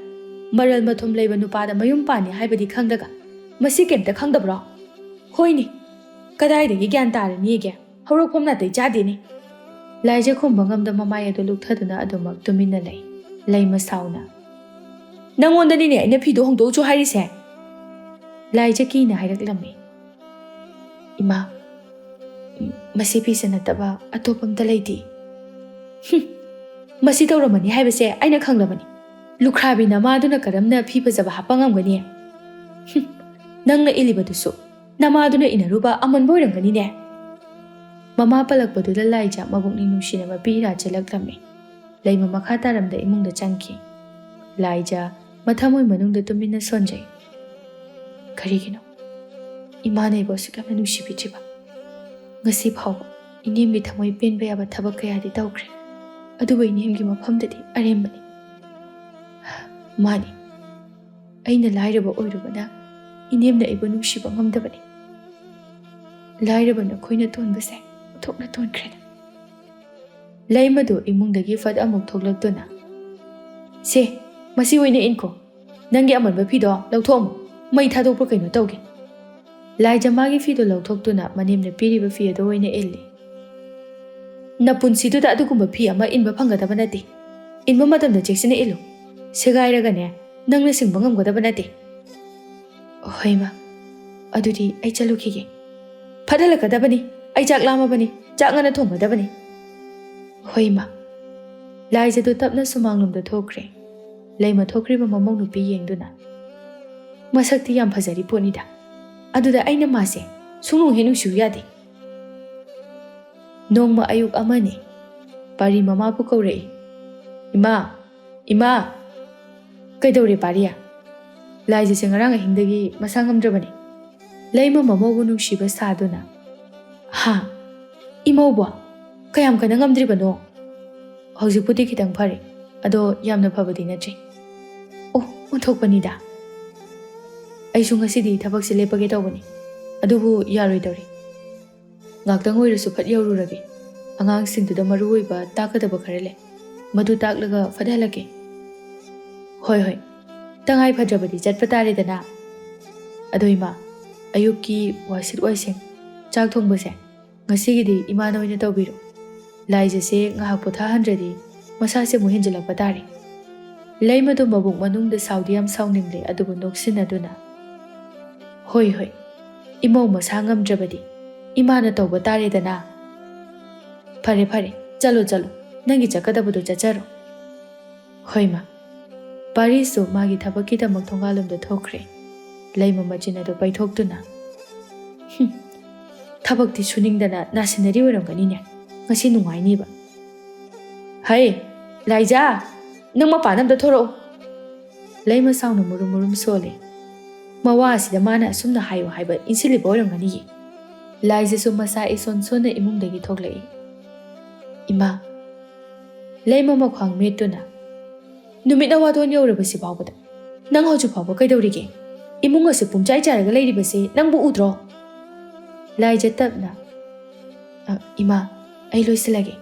ꯃꯔꯜ ꯃꯊꯨꯝ ꯂꯩꯕ ꯅꯨꯄꯥꯗ ꯃꯌꯨꯝ ꯄꯥꯟꯅꯤ ꯍꯥꯏꯕꯗꯤ ꯈꯪꯗꯒ ꯃꯁꯤ ꯀꯩꯝꯇ ꯈꯪꯗꯕ꯭ꯔꯣ? ꯍꯣꯏꯅꯦ, ꯀꯗꯥꯏꯗꯒꯤ ꯒ꯭ꯌꯥꯟ ꯇꯥꯔꯅꯤꯒꯦ? ꯍꯧꯔꯛꯐꯝ ꯅꯥꯇꯩ ꯆꯥꯗꯦꯅꯦ꯫" ꯂꯥꯏꯖ ꯈꯨꯝꯕ ꯉꯝꯗ ꯃꯃꯥꯏ ꯑꯗꯨ ꯂꯨꯞꯊꯗꯨꯅ ꯑꯗꯨꯃꯛ ꯇꯨꯃꯤꯟꯅ ꯂꯩ꯫ ꯂꯩꯃ ꯁꯥꯎꯅ, "ꯅꯪꯉꯣꯟꯗꯅꯤꯅꯦ ꯑꯩꯅ ꯐꯤꯗꯣ ꯍꯣꯡꯗꯣꯛꯎꯆꯣ ꯍꯥꯏꯔꯤꯁꯦ꯫" ꯂꯥꯏꯖ ꯀꯤꯅ ꯍꯥꯏꯔꯛꯂꯝꯃꯤ꯫ "ꯏꯃꯥ, ꯃꯁꯤ ꯐꯤꯁꯦ ꯅꯠꯇꯕ ꯑꯇꯣꯞꯄ ꯑꯝꯇ ꯂꯩꯇꯦ꯫" "ꯍꯨꯝ, ꯃꯁꯤ ꯇꯧꯔꯝꯃꯅꯤ ꯍꯥꯏꯕꯁꯦ ꯑꯩꯅ ꯈꯪꯂꯕꯅꯤ꯫ ꯂꯨꯈ꯭ꯔꯥꯕꯤ ꯅꯃꯥꯗꯨꯅ ꯀꯔꯝꯅ ꯐꯤ ꯐꯖꯕ ꯍꯥꯞꯄ ꯉꯝꯒꯅꯤ? ꯍꯨꯝ, ꯅꯪꯅ ꯏꯜꯂꯤꯕꯗꯨꯁꯨ ꯅꯃꯥꯗꯨꯅ ꯏꯟꯅꯔꯨꯕ ꯑꯃꯟꯕ ꯑꯣꯏꯔꯝꯒꯅꯤꯅꯦ꯫" ꯃꯃꯥ ꯄꯜꯂꯛꯄꯗꯨꯗ ꯂꯥꯏꯖ ꯃꯕꯨꯛꯅꯤꯡ ꯅꯨꯡꯁꯤꯅꯕ ꯄꯤꯔꯥ ꯆꯦꯜꯂꯛꯂꯝꯃꯤ꯫ ꯂꯩꯃ ꯃꯈꯥ ꯇꯥꯔꯝꯗ ꯏꯃꯨꯡꯗ ꯆꯪꯈꯤ꯫ ꯂꯥꯏꯖ ꯃꯊꯃꯣꯏ ꯃꯅꯨꯡꯗ ꯇꯨꯃꯤꯟꯅ ꯁꯣꯟꯖꯩ꯫ "ꯀꯔꯤꯒꯤꯅꯣ ꯏꯃꯥꯅ ꯑꯩꯕꯨ ꯑꯁꯨꯛ ꯌꯥꯝꯅ ꯅꯨꯡꯁꯤꯕꯤꯗ꯭ꯔꯤꯕ? ꯉꯁꯤ ꯐꯥꯎꯕ ꯏꯅꯦꯝꯒꯤ ꯊꯃꯣꯏ ꯄꯦꯟꯕ ꯌꯥꯕ ꯊꯕꯛ ꯀꯌꯥꯗꯤ ꯇꯧꯈ꯭ꯔꯦ, ꯑꯗꯨꯕꯨ ꯏꯅꯦꯝꯒꯤ ꯃꯐꯝꯗꯗꯤ ꯑꯔꯦꯝꯕꯅꯤ꯫ ꯃꯥꯅꯤ, ꯑꯩꯅ ꯂꯥꯏꯔꯕ ꯑꯣꯏꯔꯨꯕꯅ ꯏꯅꯦꯝꯅ ꯑꯩꯕꯨ ꯅꯨꯡꯁꯤꯕ ꯉꯝꯗꯕꯅꯤ꯫ ꯂꯥꯏꯔꯕ ꯅꯈꯣꯏꯅ ꯇꯣꯟꯕꯁꯦ ꯑꯣꯟꯊꯣꯛꯅ ꯇꯣꯟꯈ꯭ꯔꯦꯗ꯫" ꯂꯩꯃꯗꯨ ꯏꯃꯨꯡꯗꯒꯤ ꯐꯠ ꯑꯃꯨꯛ ꯊꯣꯛꯂꯛꯇꯨꯅ, "ꯁꯦ, ꯃꯁꯤ ꯑꯣꯏꯅ ꯏꯟꯈꯣ꯫ ꯅꯪꯒꯤ ꯑꯃꯟꯕ ꯐꯤꯗꯣ ꯂꯧꯊꯣꯛꯑꯝꯃꯣ꯫ ꯃꯩ ꯊꯥꯗꯣꯛꯄ꯭ꯔꯥ ꯀꯩꯅꯣ ꯇꯧꯒꯦ꯫" ꯂꯥꯏꯖ ꯃꯥꯒꯤ ꯐꯤꯗꯨ ꯂꯧꯊꯣꯛꯇꯨꯅ ꯃꯅꯦꯝꯅ ꯄꯤꯔꯤꯕ ꯐꯤ ꯑꯗꯨ ꯑꯣꯏꯅ ꯏꯜꯂꯤ꯫ "ꯅꯄꯨꯟꯁꯤꯗꯨꯗ ꯑꯗꯨꯒꯨꯝꯕ ꯐꯤ ꯑꯃ ꯏꯟꯕ ꯐꯪꯒꯗꯕ ꯅꯠꯇꯦ꯫ ꯏꯟꯕ ꯃꯇꯝꯗ ꯆꯦꯛꯁꯤꯟꯅ ꯏꯜꯂꯨ꯫ ꯁꯦꯒꯥꯏꯔꯒꯅꯦ, ꯅꯪꯅ ꯁꯤꯡꯕ ꯉꯝꯒꯗꯕ ꯅꯠꯇꯦ꯫" "ꯍꯣꯏ ꯏꯃꯥ, ꯑꯗꯨꯗꯤ ꯑꯩ ꯆꯠꯂꯨꯈꯤꯒꯦ꯫ ꯐꯠ ꯍꯜꯂꯛꯀꯗꯕꯅꯤ꯫ ꯑꯩ ꯆꯥꯛ ꯂꯥꯝꯃꯕꯅꯤ꯫ ꯆꯥꯛ ꯉꯟꯅ ꯊꯣꯡꯒꯗꯕꯅꯤ꯫" "ꯍꯣꯏ ꯏꯃꯥ꯫" ꯂꯥꯏꯖꯗꯨ ꯇꯞꯅ ꯁꯨꯃꯥꯡꯂꯣꯝꯗ ꯊꯣꯛꯈ꯭ꯔꯦ꯫ ꯂꯩꯃ ꯊꯣꯛꯈ꯭ꯔꯤꯕ ꯃꯃꯧ ꯅꯨꯄꯤ ꯌꯦꯡꯗꯨꯅ, "ꯃꯁꯛꯇꯤ ꯌꯥꯝ ꯐꯖꯔꯤ ꯄꯣꯠꯅꯤꯗ꯫ ꯑꯗꯨꯗ ꯑꯩꯅ ꯃꯥꯁꯦ ꯁꯨꯡꯅꯨꯡ ꯍꯦꯛ ꯅꯨꯡꯁꯤꯌꯨ ꯌꯥꯗꯦ꯫" ꯅꯣꯡꯃ ꯑꯌꯨꯛ ꯑꯃꯅꯤ꯫ ꯄꯥꯔꯤ ꯃꯃꯥꯕꯨ ꯀꯧꯔꯛꯏ꯫ "ꯏꯃꯥ! ꯏꯃꯥ!" "ꯀꯩꯗꯧꯔꯦ ꯄꯥꯔꯤ?" "ꯂꯥꯏꯖꯁꯦ ꯉꯔꯥꯡ ꯑꯍꯤꯡꯗꯒꯤ ꯃꯁꯥ ꯉꯝꯗ꯭ꯔꯕꯅꯤ꯫" ꯂꯩꯃ ꯃꯃꯧꯕꯨ ꯅꯨꯡꯁꯤꯕ ꯁꯥꯗꯨꯅ, "ꯍꯥ? ꯏꯃꯧꯕꯣ? ꯀꯌꯥꯝ ꯀꯟꯅ ꯉꯝꯗ꯭ꯔꯤꯕꯅꯣ?" "ꯍꯧꯖꯤꯛꯄꯨꯗꯤ ꯈꯤꯇꯪ ꯐꯔꯦ, ꯑꯗꯣ ꯌꯥꯝꯅ ꯐꯕꯗꯤ ꯅꯠꯇ꯭ꯔꯤ꯫" "ꯑꯣ, ꯑꯣꯟꯊꯣꯛꯄꯅꯤꯗ꯫ ꯑꯩꯁꯨ ꯉꯁꯤꯗꯤ ꯊꯕꯛꯁꯦ ꯂꯦꯞꯄꯒꯦ ꯇꯧꯕꯅꯤ, ꯑꯗꯨꯕꯨ ꯌꯥꯔꯣꯏꯗꯧꯔꯤ꯫ ꯉꯥꯛꯇꯪ ꯑꯣꯏꯔꯁꯨ ꯐꯠ ꯌꯧꯔꯨꯔꯒꯦ꯫ ꯑꯉꯥꯡꯁꯤꯡꯗꯨꯗ ꯃꯔꯨ ꯑꯣꯏꯕ ꯇꯥꯛꯀꯗꯕ ꯈꯔ ꯂꯩ, ꯃꯗꯨ ꯇꯥꯛꯂꯒ ꯐꯠ ꯍꯜꯂꯛꯀꯦ꯫" "ꯍꯣꯏ, ꯍꯣꯏ, ꯇꯉꯥꯏ ꯐꯗ꯭ꯔꯕꯗꯤ ꯆꯠꯄ ꯇꯥꯔꯦꯗꯅ꯫ ꯑꯗꯣ ꯏꯃꯥ, ꯑꯌꯨꯛꯀꯤ ꯋꯥꯏꯁꯤꯠ ꯋꯥꯏꯁꯦꯡ, ꯆꯥꯛ ꯊꯣꯡꯕꯁꯦ ꯉꯁꯤꯒꯤꯗꯤ ꯏꯃꯥꯅ ꯑꯣꯏꯅ ꯇꯧꯕꯤꯔꯣ꯫ ꯂꯥꯏꯖꯁꯦ ꯉꯥꯏꯍꯥꯛ ꯄꯣꯊꯥꯍꯟꯗ꯭ꯔꯗꯤ ꯃꯁꯥꯁꯦ ꯑꯃꯨꯛ ꯍꯦꯟꯖꯤꯜꯂꯛꯄ ꯇꯥꯔꯦ꯫" ꯂꯩꯃꯗꯣ ꯃꯕꯨꯛ ꯃꯅꯨꯡꯗ ꯁꯥꯎꯗꯤ ꯌꯥꯝ ꯁꯥꯎꯅꯤꯡꯂꯦ, ꯑꯗꯨꯕꯨ ꯅꯣꯛꯁꯤꯟꯅꯗꯨꯅ, "ꯍꯣꯏ, ꯍꯣꯏ, ꯏꯃꯧ ꯃꯁꯥ ꯉꯝꯗ꯭ꯔꯕꯗꯤ ꯏꯃꯥꯅ ꯇꯧꯕ ꯇꯥꯔꯦꯗꯅ꯫ ꯐꯔꯦ, ꯐꯔꯦ, ꯆꯠꯂꯣ, ꯆꯠꯂꯣ, ꯅꯪꯒꯤ ꯆꯠꯀꯗꯕꯗꯣ ꯆꯠꯆꯔꯣ꯫" "ꯍꯣꯏ, ꯃꯥ꯫" ꯄꯥꯔꯤꯁꯁꯨ ꯃꯥꯒꯤ ꯊꯕꯛꯀꯤꯗꯃꯛ ꯊꯣꯡꯒꯥꯜꯂꯣꯝꯗ ꯊꯣꯛꯈ꯭ꯔꯦ꯫ ꯂꯩꯃ ꯃꯆꯤꯟ ꯑꯗꯨ ꯄꯩꯊꯣꯛꯇꯨꯅ, "ꯍꯨꯝ, ꯊꯕꯛꯇꯤ ꯁꯨꯅꯤꯡꯗꯅ ꯅꯥꯁꯤꯟꯅꯔꯤ ꯑꯣꯏꯔꯝꯒꯅꯤꯅꯦ꯫ ꯉꯁꯤ ꯅꯨꯡꯉꯥꯏꯅꯤꯕ꯫" "ꯍꯩ, ꯂꯥꯏꯖꯥ, ꯅꯪ ꯃꯄꯥꯟꯗ ꯑꯝꯇ ꯊꯣꯔꯛꯎ꯫" ꯂꯩꯃ ꯁꯥꯎꯅ ꯃꯨꯔꯨꯝ ꯃꯨꯔꯨꯝ ꯁꯣꯜꯂꯦ꯫ ꯃꯋꯥ ꯑꯁꯤꯗ ꯃꯥꯅ ꯑꯁꯨꯝꯅ ꯍꯥꯏꯌꯨ ꯍꯥꯏꯕ ꯏꯟꯁꯤꯜꯂꯤꯕ ꯑꯣꯏꯔꯝꯒꯅꯤꯌꯦ꯫ ꯂꯥꯏꯖꯁꯨ ꯃꯁꯥ ꯏꯁꯣꯟ ꯁꯣꯟꯅ ꯏꯃꯨꯡꯗꯒꯤ ꯊꯣꯛꯂꯛꯏ꯫ "ꯏꯃꯥ꯫" ꯂꯩꯃ ꯃꯈ꯭ꯋꯥꯡ ꯃꯦꯠꯇꯨꯅ, "ꯅꯨꯃꯤꯠ ꯅꯋꯥꯗꯣꯟ ꯌꯧꯔꯕꯁꯤ ꯐꯥꯎꯕꯗ ꯅꯪ ꯍꯧꯖꯤꯛ ꯐꯥꯎꯕ ꯀꯩꯗꯧꯔꯤꯒꯦ? ꯏꯃꯨꯡ ꯑꯁꯤ ꯄꯨꯝꯆꯥꯏ ꯆꯥꯏꯔꯒ ꯂꯩꯔꯤꯕꯁꯤ ꯅꯪꯕꯨ ꯎꯗ꯭ꯔꯣ?" ꯂꯥꯏꯖ ꯇꯞꯅ, "ꯑ, ꯏꯃꯥ, ꯑꯩ ꯂꯣꯏꯁꯤꯜꯂꯒꯦ꯫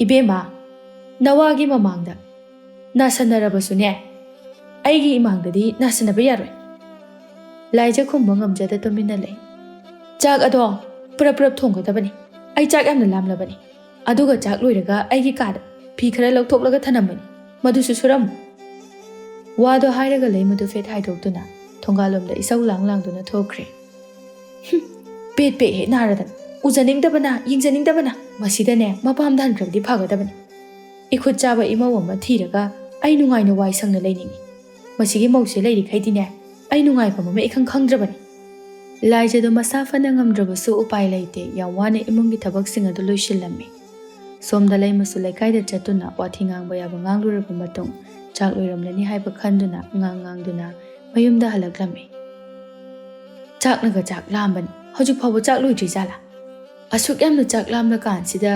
ꯏꯕꯦꯝꯃ, ꯅꯋꯥꯒꯤ ꯃꯃꯥꯡꯗ ꯅꯥꯁꯟꯅꯔꯕꯁꯨꯅꯦ, ꯑꯩꯒꯤ ꯏꯃꯥꯡꯗꯗꯤ ꯅꯥꯁꯟꯅꯕ ꯌꯥꯔꯣꯏ꯫" ꯂꯥꯏꯖ ꯈꯨꯝꯕ ꯉꯝꯖꯗ ꯇꯨꯃꯤꯟꯅ ꯂꯩ꯫ "ꯆꯥꯛ ꯑꯗꯣ ꯄꯨꯔꯞ ꯄꯨꯔꯞ ꯊꯣꯡꯒꯗꯕꯅꯤ꯫ ꯑꯩ ꯆꯥꯛ ꯌꯥꯝꯅ ꯂꯥꯝꯂꯕꯅꯤ꯫ ꯑꯗꯨꯒ ꯆꯥꯛ ꯂꯣꯏꯔꯒ ꯑꯩꯒꯤ ꯀꯥꯗ ꯐꯤ ꯈꯔ ꯂꯧꯊꯣꯛꯂꯒ ꯊꯅꯝꯕꯅꯤ꯫ ꯃꯗꯨꯁꯨ ꯁꯨꯔꯝꯃꯨ꯫" ꯋꯥꯗꯣ ꯍꯥꯏꯔꯒ ꯂꯩꯃꯗꯨ ꯐꯦꯠ ꯍꯥꯏꯗꯣꯛꯇꯨꯅ ꯊꯣꯡꯒꯥꯜꯂꯣꯝꯗ ꯏꯁꯧ ꯂꯥꯡ ꯂꯥꯡꯗꯨꯅ ꯊꯣꯛꯈ꯭ꯔꯦ꯫ "ꯍꯨꯝ, ꯄꯦꯠ ꯄꯦꯛ ꯍꯦꯛ ꯅꯥꯔꯗꯅ, ꯎꯖꯅꯤꯡꯗꯕꯅ, ꯌꯦꯡꯖꯅꯤꯡꯗꯕꯅ꯫ ꯃꯁꯤꯗꯅꯦ ꯃꯄꯥꯝꯗ ꯍꯟꯈ꯭ꯔꯕꯗꯤ ꯐꯒꯗꯕꯅꯤ꯫ ꯏꯈꯨꯠ ꯆꯥꯕ ꯏꯃꯧ ꯑꯃ ꯊꯤꯔꯒ ꯑꯩ ꯅꯨꯡꯉꯥꯏꯅ ꯋꯥꯏ ꯁꯪꯅ ꯂꯩꯅꯤꯡꯏ꯫ ꯃꯁꯤꯒꯤ ꯃꯧꯁꯦ ꯂꯩꯔꯤꯈꯩꯗꯤꯅꯦ ꯑꯩ ꯅꯨꯡꯉꯥꯏꯐꯝ ꯑꯃ ꯏꯈꯪ ꯈꯪꯗ꯭ꯔꯕꯅꯤ꯫" ꯂꯥꯏꯖꯗꯣ ꯃꯁꯥ ꯐꯅ ꯉꯝꯗ꯭ꯔꯕꯁꯨ ꯎꯄꯥꯏ ꯂꯩꯇꯦ, ꯌꯥꯝ ꯋꯥꯅ ꯏꯃꯨꯡꯒꯤ ꯊꯕꯛꯁꯤꯡ ꯑꯗꯨ ꯂꯣꯏꯁꯤꯜꯂꯝꯃꯤ꯫ ꯁꯣꯝꯗ ꯂꯩꯃꯁꯨ ꯂꯩꯀꯥꯏꯗ ꯆꯠꯇꯨꯅ ꯋꯥꯊꯤ ꯉꯥꯡꯕ ꯌꯥꯕ ꯉꯥꯡꯂꯨꯔꯕ ꯃꯇꯨꯡ, ꯆꯥꯛ ꯂꯣꯏꯔꯝꯂꯅꯤ ꯍꯥꯏꯕ ꯈꯟꯗꯨꯅ ꯉꯥꯡ ꯉꯥꯡꯗꯨꯅ ꯃꯌꯨꯝꯗ ꯍꯜꯂꯛꯂꯝꯃꯤ꯫ ꯆꯥꯛꯅꯒ ꯆꯥꯛ ꯂꯥꯝꯕꯅꯤ, ꯍꯧꯖꯤꯛ ꯐꯥꯎꯕ ꯆꯥꯛ ꯂꯣꯏꯗ꯭ꯔꯤ ꯖꯥꯠꯂꯥ? ꯑꯁꯨꯛ ꯌꯥꯝꯅ ꯆꯥꯛ ꯂꯥꯝꯂ ꯀꯥꯟꯁꯤꯗ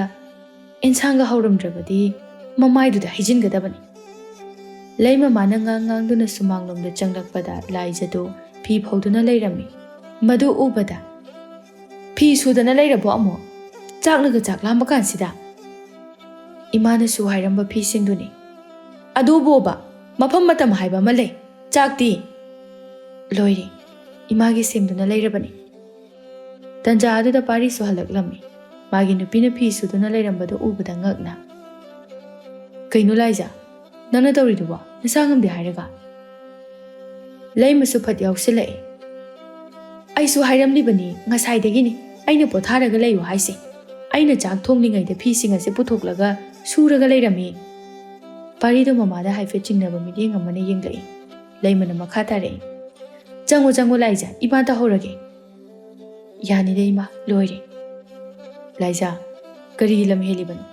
ꯏꯟꯁꯥꯡꯒ ꯍꯧꯔꯝꯗ꯭ꯔꯕꯗꯤ ꯃꯃꯥꯏꯗꯨꯗ ꯍꯩꯖꯤꯟꯒꯗꯕꯅꯤ꯫ ꯂꯩꯃꯃꯥꯅ ꯉꯥꯡ ꯉꯥꯡꯗꯨꯅ ꯁꯨꯃꯥꯡꯂꯣꯝꯗ ꯆꯪꯂꯛꯄꯗ ꯂꯥꯏꯖꯗꯨ ꯐꯤ ꯐꯧꯗꯨꯅ ꯂꯩꯔꯝꯃꯤ꯫ ꯃꯗꯨ ꯎꯕꯗ, "ꯐꯤ ꯁꯨꯗꯅ ꯂꯩꯔꯕꯣ ꯑꯃꯨꯛ? ꯆꯥꯛꯅꯒ ꯆꯥꯛ ꯂꯥꯝꯕ ꯀꯥꯟꯁꯤꯗ?" "ꯏꯃꯥꯅꯁꯨ ꯍꯥꯏꯔꯝꯕ ꯐꯤꯁꯤꯡꯗꯨꯅꯤ꯫" "ꯑꯗꯨꯕꯣꯕ, ꯃꯐꯝ ꯃꯇꯝ ꯍꯥꯏꯕ ꯑꯃ ꯂꯩ꯫ ꯆꯥꯛꯇꯤ?" "ꯂꯣꯏꯔꯦ, ꯏꯃꯥꯒꯤ ꯁꯦꯝꯗꯨꯅ ꯂꯩꯔꯕꯅꯤ꯫" ꯇꯟꯖꯥ ꯑꯗꯨꯗ ꯄꯥꯔꯤꯁꯨ ꯍꯜꯂꯛꯂꯝꯃꯤ꯫ ꯃꯥꯒꯤ ꯅꯨꯄꯤꯅ ꯐꯤ ꯁꯨꯗꯨꯅ ꯂꯩꯔꯝꯕꯗꯨ ꯎꯕꯗ ꯉꯛꯅ, "ꯀꯩꯅꯣ ꯂꯥꯏꯖ, ꯅꯪꯅ ꯇꯧꯔꯤꯗꯨꯕꯣ? ꯅꯁꯥ ꯉꯝꯗꯦ ꯍꯥꯏꯔꯒ?" ꯂꯩꯃꯁꯨ ꯐꯠ ꯌꯥꯎꯁꯤꯜꯂꯛꯏ꯫ "ꯑꯩꯁꯨ ꯍꯥꯏꯔꯝꯂꯤꯕꯅꯤ ꯉꯁꯥꯏꯗꯒꯤꯅꯤ, ꯑꯩꯅ ꯄꯣꯊꯥꯔꯒ ꯂꯩꯌꯨ ꯍꯥꯏꯁꯦ꯫ ꯑꯩꯅ ꯆꯥꯛ ꯊꯣꯡꯂꯤꯉꯩꯗ ꯐꯤꯁꯤꯡ ꯑꯁꯦ ꯄꯨꯊꯣꯛꯂꯒ ꯁꯨꯔꯒ ꯂꯩꯔꯝꯃꯤ꯫" ꯄꯥꯔꯤꯗꯣ ꯃꯃꯥꯗ ꯍꯥꯏꯐꯦꯠ ꯆꯤꯡꯅꯕ ꯃꯤꯠꯌꯦꯡ ꯑꯃꯅ ꯌꯦꯡꯂꯛꯏ꯫ ꯂꯩꯃꯅ ꯃꯈꯥ ꯇꯥꯔꯛꯏ, "ꯆꯪꯉꯣ, ꯆꯪꯉꯣ ꯂꯥꯏꯖ, ꯏꯃꯥ ꯇꯧꯍꯧꯔꯒꯦ꯫" "ꯌꯥꯅꯤꯗ ꯏꯃꯥ, ꯂꯣꯏꯔꯦ꯫" "ꯂꯥꯏꯖ, ꯀꯔꯤꯒꯤ ꯂꯝ ꯍꯦꯜꯂꯤꯕꯅꯣ?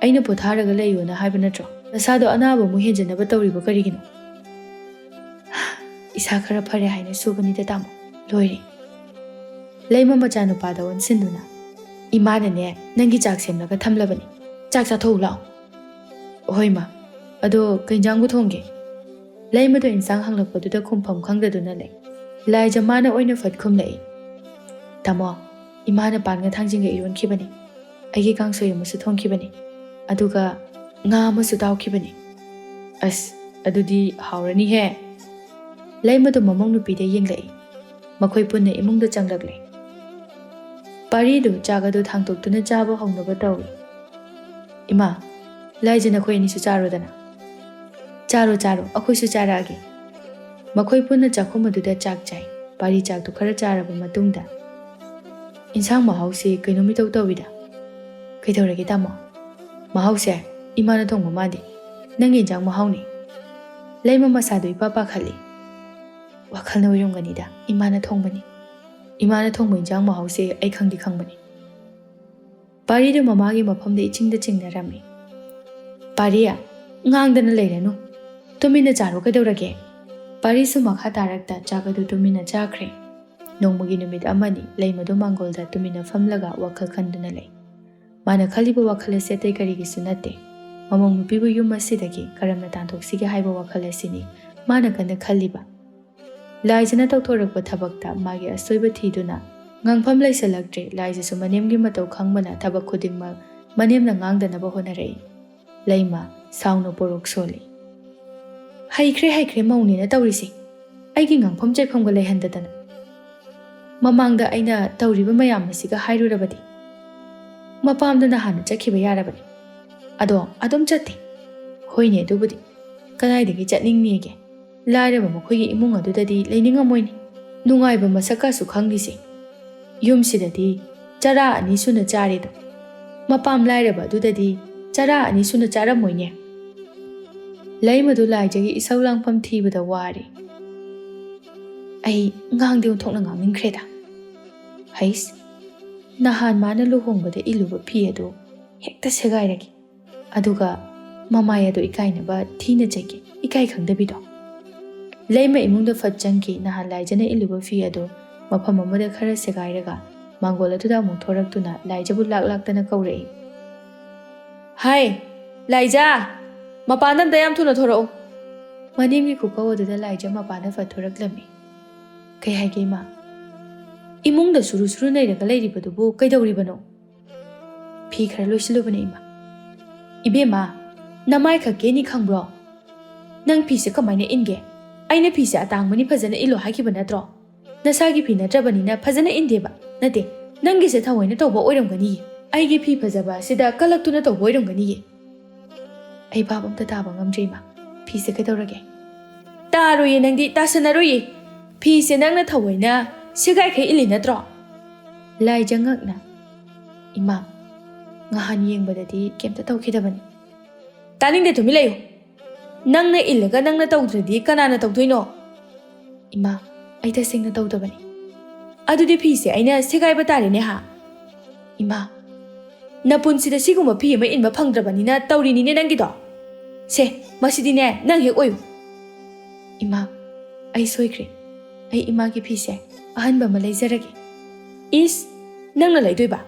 ꯑꯩꯅ ꯄꯣꯊꯥꯔꯒ ꯂꯩꯌꯣꯅ ꯍꯥꯏꯕ ꯅꯠꯇ꯭ꯔꯣ? ꯅꯁꯥꯗꯣ ꯑꯅꯥꯕ ꯑꯃꯨꯛ ꯍꯦꯟꯖꯟꯅꯕ ꯇꯧꯔꯤꯕ ꯀꯔꯤꯒꯤꯅꯣ?" "ꯏꯁꯥ ꯈꯔ ꯐꯔꯦ ꯍꯥꯏꯅ ꯁꯨꯕꯅꯤꯗ ꯇꯥꯃꯣ, ꯂꯣꯏꯔꯦ꯫" ꯂꯩꯃ ꯃꯆꯥꯅꯨꯄꯥꯗ ꯑꯣꯟꯁꯤꯟꯗꯨꯅ, "ꯏꯃꯥꯅꯅꯦ ꯅꯪꯒꯤ ꯆꯥꯛ ꯁꯦꯝꯂꯒ ꯊꯝꯂꯕꯅꯤ, ꯆꯥꯛ ꯆꯥꯊꯣꯛꯎ ꯂꯥꯛꯑꯣ꯫" "ꯍꯣꯏ ꯃꯥ, ꯑꯗꯣ ꯀꯩ ꯏꯟꯖꯥꯡꯕꯨ ꯊꯣꯡꯒꯦ?" ꯂꯩꯃꯗꯣ ꯏꯟꯁꯥꯡ ꯍꯪꯂꯛꯄꯗꯨꯗ ꯈꯨꯝꯐꯝ ꯈꯪꯗꯗꯨꯅ ꯂꯩ꯫ ꯂꯥꯏꯖ ꯃꯥꯅ ꯑꯣꯏꯅ ꯐꯠ ꯈꯨꯝꯂꯛꯏ, "ꯇꯥꯃꯣ, ꯏꯃꯥꯅ ꯄꯥꯟꯒ ꯊꯥꯡꯖꯤꯡꯒ ꯏꯔꯣꯟꯈꯤꯕꯅꯤ, ꯑꯩꯒꯤ ꯀꯥꯡꯁꯣꯏ ꯑꯃꯁꯨ ꯊꯣꯡꯈꯤꯕꯅꯤ, ꯑꯗꯨꯒ ꯉꯥ ꯑꯃꯁꯨ ꯇꯥꯎꯈꯤꯕꯅꯤ꯫" "ꯑꯁ, ꯑꯗꯨꯗꯤ ꯍꯥꯎꯔꯅꯤꯍꯦ!" ꯂꯩꯃꯗꯨ ꯃꯃꯧ ꯅꯨꯄꯤꯗ ꯌꯦꯡꯂꯛꯏ꯫ ꯃꯈꯣꯏ ꯄꯨꯟꯅ ꯏꯃꯨꯡꯗ ꯆꯪꯂꯛꯂꯦ꯫ ꯄꯥꯔꯤꯗꯨ ꯆꯥꯛ ꯑꯗꯨ ꯊꯥꯡꯇꯣꯛꯇꯨꯅ ꯆꯥꯕ ꯍꯧꯅꯕ ꯇꯧꯏ꯫ "ꯏꯃꯥ, ꯂꯥꯏꯖ, ꯅꯈꯣꯏ ꯑꯅꯤꯁꯨ ꯆꯥꯔꯣꯗꯅ꯫" "ꯆꯥꯔꯣ, ꯆꯥꯔꯣ, ꯑꯩꯈꯣꯏꯁꯨ ꯆꯥꯔꯛꯑꯒꯦ꯫" ꯃꯈꯣꯏ ꯄꯨꯟꯅ ꯆꯥꯛꯈꯨꯝ ꯑꯗꯨꯗ ꯆꯥꯛ ꯆꯥꯏ꯫ ꯄꯥꯔꯤ ꯆꯥꯛꯇꯨ ꯈꯔ ꯆꯥꯔꯕ ꯃꯇꯨꯡꯗ, "ꯏꯟꯁꯥꯡ ꯃꯍꯥꯎꯁꯦ ꯀꯩꯅꯣꯝ ꯏꯇꯧ ꯇꯧꯏꯗ꯫" "ꯀꯩꯗꯧꯔꯒꯦ ꯇꯥꯃꯣ?" "ꯃꯍꯥꯎꯁꯦ ꯏꯃꯥꯅ ꯊꯣꯡꯕ ꯃꯥꯟꯗꯦ꯫ ꯅꯪꯒꯤ ꯏꯟꯁꯥꯡ ꯃꯍꯥꯎꯅꯤ꯫" ꯂꯩꯃ ꯃꯁꯥꯗꯨ ꯏꯄꯥ ꯄꯥꯈꯠꯂꯤ꯫ "ꯋꯥꯈꯜꯅ ꯑꯣꯏꯔꯝꯒꯅꯤꯗ, ꯏꯃꯥꯅ ꯊꯣꯡꯕꯅꯤ꯫ ꯏꯃꯥꯅ ꯊꯣꯡꯕ ꯏꯟꯁꯥꯡ ꯃꯍꯥꯎꯁꯦ ꯑꯩ ꯈꯪꯗꯤ ꯈꯪꯕꯅꯤ꯫" ꯄꯥꯔꯤꯗꯨ ꯃꯃꯥꯒꯤ ꯃꯐꯝꯗ ꯏꯆꯤꯡꯗ ꯆꯤꯡꯅꯔꯝꯃꯤ꯫ "ꯄꯥꯔꯤ, ꯉꯥꯡꯗꯅ ꯂꯩꯔꯅꯨ꯫ ꯇꯨꯃꯤꯟꯅ ꯆꯥꯔꯣ ꯀꯩꯗꯧꯔꯒꯦ?" ꯄꯥꯔꯤꯁꯨ ꯃꯈꯥ ꯇꯥꯔꯛꯇ ꯆꯥꯛ ꯑꯗꯨ ꯇꯨꯃꯤꯟꯅ ꯆꯥꯈ꯭ꯔꯦ꯫ ꯅꯣꯡꯃꯒꯤ ꯅꯨꯃꯤꯠ ꯑꯃꯅꯤ ꯂꯩꯃꯗꯨ ꯃꯥꯡꯒꯣꯜꯗ ꯇꯨꯃꯤꯟꯅ ꯐꯝꯂꯒ ꯋꯥꯈꯜ ꯈꯟꯗꯨꯅ ꯂꯩ꯫ ꯃꯥꯅ ꯈꯜꯂꯤꯕ ꯋꯥꯈꯜ ꯑꯁꯤ ꯑꯇꯩ ꯀꯔꯤꯒꯤꯁꯨ ꯅꯠꯇꯦ꯫ ꯃꯃꯧ ꯅꯨꯄꯤꯕꯨ ꯌꯨꯝ ꯑꯁꯤꯗꯒꯤ ꯀꯔꯝꯅ ꯇꯥꯟꯊꯣꯛꯁꯤꯒꯦ ꯍꯥꯏꯕ ꯋꯥꯈꯜ ꯑꯁꯤꯅꯤ ꯃꯥꯅ ꯀꯟꯅ ꯈꯜꯂꯤꯕ꯫ ꯂꯥꯏꯖꯅ ꯇꯧꯊꯣꯔꯛꯄ ꯊꯕꯛꯇ ꯃꯥꯒꯤ ꯑꯁꯣꯏꯕ ꯊꯤꯗꯨꯅ ꯉꯥꯡꯐꯝ ꯂꯩꯁꯜꯂꯛꯇ꯭ꯔꯦ꯫ ꯂꯥꯏꯖꯁꯨ ꯃꯅꯦꯝꯒꯤ ꯃꯇꯧ ꯈꯪꯕꯅ ꯊꯕꯛ ꯈꯨꯗꯤꯡꯃꯛ ꯃꯅꯦꯝꯅ ꯉꯥꯡꯗꯅꯕ ꯍꯣꯠꯅꯔꯛꯏ꯫ ꯂꯩꯃ ꯁꯥꯎꯅ ꯄꯣꯔꯣꯛ ꯁꯣꯜꯂꯤ꯫ "ꯍꯩꯈ꯭ꯔꯦ, ꯍꯩꯈ꯭ꯔꯦ ꯃꯧꯅꯦꯅ ꯇꯧꯔꯤꯁꯦ꯫ ꯑꯩꯒꯤ ꯉꯥꯡꯐꯝ ꯆꯩꯐꯝꯒ ꯂꯩꯍꯟꯗꯗꯅ꯫ ꯃꯃꯥꯡꯗ ꯑꯩꯅ ꯇꯧꯔꯤꯕ ꯃꯌꯥꯝ ꯑꯁꯤꯒ ꯍꯥꯏꯔꯨꯔꯕꯗꯤ ꯃꯄꯥꯝꯗꯅ ꯍꯥꯟꯅ ꯆꯠꯈꯤꯕ ꯌꯥꯔꯕꯅꯤ꯫ ꯑꯗꯣ ꯑꯗꯨꯝ ꯆꯠꯇꯦ꯫ ꯍꯣꯏꯅꯦ, ꯑꯗꯨꯕꯨꯗꯤ ꯀꯗꯥꯏꯗꯒꯤ ꯆꯠꯅꯤꯡꯅꯤꯒꯦ? ꯂꯥꯏꯔꯕ ꯃꯈꯣꯏꯒꯤ ꯏꯃꯨꯡ ꯑꯗꯨꯗꯗꯤ ꯂꯩꯅꯤꯡꯉꯝꯃꯣꯏꯅꯦ꯫ ꯅꯨꯡꯉꯥꯏꯕ ꯃꯁꯛꯀꯁꯨ ꯈꯪꯂꯤꯁꯦ꯫ ꯌꯨꯝꯁꯤꯗꯗꯤ ꯆꯔꯥ ꯑꯅꯤ ꯁꯨꯅ ꯆꯥꯔꯦꯗꯣ꯫ ꯃꯄꯥꯝ ꯂꯥꯏꯔꯕ ꯑꯗꯨꯗꯗꯤ ꯆꯔꯥ ꯑꯅꯤ ꯁꯨꯅ ꯆꯥꯔꯝꯃꯣꯏꯅꯦ꯫" ꯂꯩꯃꯗꯨ ꯂꯥꯏꯖꯒꯤ ꯏꯁꯧ ꯂꯥꯡꯐꯝ ꯊꯤꯕꯗ ꯋꯥꯔꯦ꯫ "ꯑꯩ ꯉꯥꯡꯗꯤ ꯑꯣꯟꯊꯣꯛꯅ ꯉꯥꯡꯅꯤꯡꯈ꯭ꯔꯦꯗ꯫ ꯍꯩꯁ, ꯅꯍꯥꯟ ꯃꯥꯅ ꯂꯨꯍꯣꯡꯕꯗ ꯏꯜꯂꯨꯕ ꯐꯤ ꯑꯗꯨ ꯍꯦꯛꯇ ꯁꯦꯒꯥꯏꯔꯒꯦ꯫ ꯑꯗꯨꯒ ꯃꯃꯥꯏ ꯑꯗꯨ ꯏꯀꯥꯏꯅꯕ ꯊꯤꯅ ꯆꯩꯒꯦ, ꯏꯀꯥꯏ ꯈꯪꯗꯕꯤꯗꯣ꯫" ꯂꯩꯃ ꯏꯃꯨꯡꯗ ꯐꯠ ꯆꯪꯈꯤ꯫ ꯅꯍꯥꯟ ꯂꯥꯏꯖꯅ ꯏꯜꯂꯨꯕ ꯐꯤ ꯑꯗꯨ ꯃꯐꯝ ꯑꯃꯗ ꯈꯔ ꯁꯦꯒꯥꯏꯔꯒ ꯃꯥꯡꯒꯣꯜ ꯑꯗꯨꯗ ꯑꯃꯨꯛ ꯊꯣꯔꯛꯇꯨꯅ ꯂꯥꯏꯖꯕꯨ ꯂꯥꯛ ꯂꯥꯛꯇꯅ ꯀꯧꯔꯛꯏ꯫ "ꯍꯥꯏ, ꯂꯥꯏꯖꯥ, ꯃꯄꯥꯟꯗ ꯑꯝꯇ ꯌꯥꯝ ꯊꯨꯅ ꯊꯣꯔꯛꯎ꯫" ꯃꯅꯦꯝꯒꯤ ꯈꯨꯀꯧ ꯑꯗꯨꯗ ꯂꯥꯏꯖ ꯃꯄꯥꯟꯗ ꯐꯠ ꯊꯣꯔꯛꯂꯝꯃꯤ꯫ "ꯀꯩ ꯍꯥꯏꯒꯦ, ꯏꯃꯥ? ꯏꯃꯨꯡꯗ ꯁꯨꯔꯨ ꯁꯨꯔꯨ ꯅꯩꯔꯒ ꯂꯩꯔꯤꯕꯗꯨꯕꯨ ꯀꯩꯗꯧꯔꯤꯕꯅꯣ?" "ꯐꯤ ꯈꯔ ꯂꯣꯏꯁꯤꯜꯂꯨꯕꯅꯦ, ꯏꯃꯥ꯫" "ꯏꯕꯦꯝꯃ, ꯅꯃꯥꯏ ꯈꯛ ꯀꯦꯅꯤ ꯈꯪꯕ꯭ꯔꯣ? ꯅꯪ ꯐꯤꯁꯦ ꯀꯃꯥꯏꯅ ꯏꯟꯒꯦ?" ꯑꯩꯅ ꯐꯤꯁꯦ ꯑꯇꯥꯡꯕꯅꯤ ꯐꯖꯅ ꯏꯜꯂꯣ ꯍꯥꯏꯈꯤꯕ ꯅꯠꯇ꯭ꯔꯣ? ꯅꯁꯥꯒꯤ ꯐꯤ ꯅꯠꯇ꯭ꯔꯕꯅꯤꯅ ꯐꯖꯅ ꯏꯟꯗꯦꯕ꯫ ꯅꯠꯇꯦ, ꯅꯪꯒꯤꯁꯦ ꯊꯑꯣꯏꯅ ꯇꯧꯕ ꯑꯣꯏꯔꯝꯒꯅꯤꯌꯦ꯫ ꯑꯩꯒꯤ ꯐꯤ ꯐꯖꯕ ꯑꯁꯤꯗ ꯀꯜꯂꯛꯇꯨꯅ ꯇꯧꯕ ꯑꯣꯏꯔꯝꯒꯅꯤꯌꯦ꯫ ꯑꯩ ꯚꯥꯞ ꯑꯝꯇ ꯇꯥꯕ ꯉꯝꯗ꯭ꯔꯦ ꯏꯃꯥ꯫ ꯐꯤꯁꯦ ꯀꯩꯗꯧꯔꯒꯦ? ꯇꯥꯔꯣꯏꯌꯦ ꯅꯪꯗꯤ, ꯇꯥꯁꯟꯅꯔꯣꯏꯌꯦ꯫ ꯐꯤꯁꯦ ꯅꯪꯅ ꯊꯑꯣꯏꯅ ꯁꯦꯒꯥꯏꯈꯩ ꯏꯜꯂꯤ ꯅꯠꯇ꯭ꯔꯣ? ꯂꯥꯏꯖ ꯉꯛꯅ, ꯏꯃꯥ, ꯉꯍꯥꯟ ꯌꯦꯡꯕꯗꯗꯤ ꯀꯩꯝꯇ ꯇꯧꯈꯤꯗꯕꯅꯤ꯫ ꯇꯥꯅꯤꯡꯗꯦ, ꯇꯨꯃꯤꯟ ꯂꯩꯌꯨ꯫ ꯅꯪꯅ ꯏꯜꯂꯒ ꯅꯪꯅ ꯇꯧꯗ꯭ꯔꯗꯤ ꯀꯅꯥꯅ ꯇꯧꯗꯣꯏꯅꯣ? ꯏꯃꯥ, ꯑꯩ ꯇꯁꯦꯡꯅ ꯇꯧꯗꯕꯅꯤ꯫ ꯑꯗꯨꯗꯤ ꯐꯤꯁꯦ ꯑꯩꯅ ꯁꯦꯒꯥꯏꯕ ꯇꯥꯔꯦꯅꯦ ꯍꯥ? ꯏꯃꯥ, ꯅꯄꯨꯟꯁꯤꯗ ꯁꯤꯒꯨꯝꯕ ꯐꯤ ꯑꯃ ꯏꯟꯕ ꯐꯪꯗ꯭ꯔꯕꯅꯤꯅ ꯇꯧꯔꯤꯅꯤꯅꯦ ꯅꯪꯒꯤꯗꯣ꯫ ꯁꯦ, ꯃꯁꯤꯗꯤꯅꯦ ꯅꯪ ꯍꯦꯛ ꯑꯣꯏꯌꯨ꯫ ꯏꯃꯥ, ꯑꯩ ꯁꯣꯏꯈ꯭ꯔꯦ꯫ ꯑꯩ ꯏꯃꯥꯒꯤ ꯐꯤꯁꯦ ꯑꯍꯟꯕ ꯑꯃ ꯂꯩꯖꯔꯒꯦ꯫ ꯏꯁ, ꯅꯪꯅ ꯂꯩꯗꯣꯏꯕ?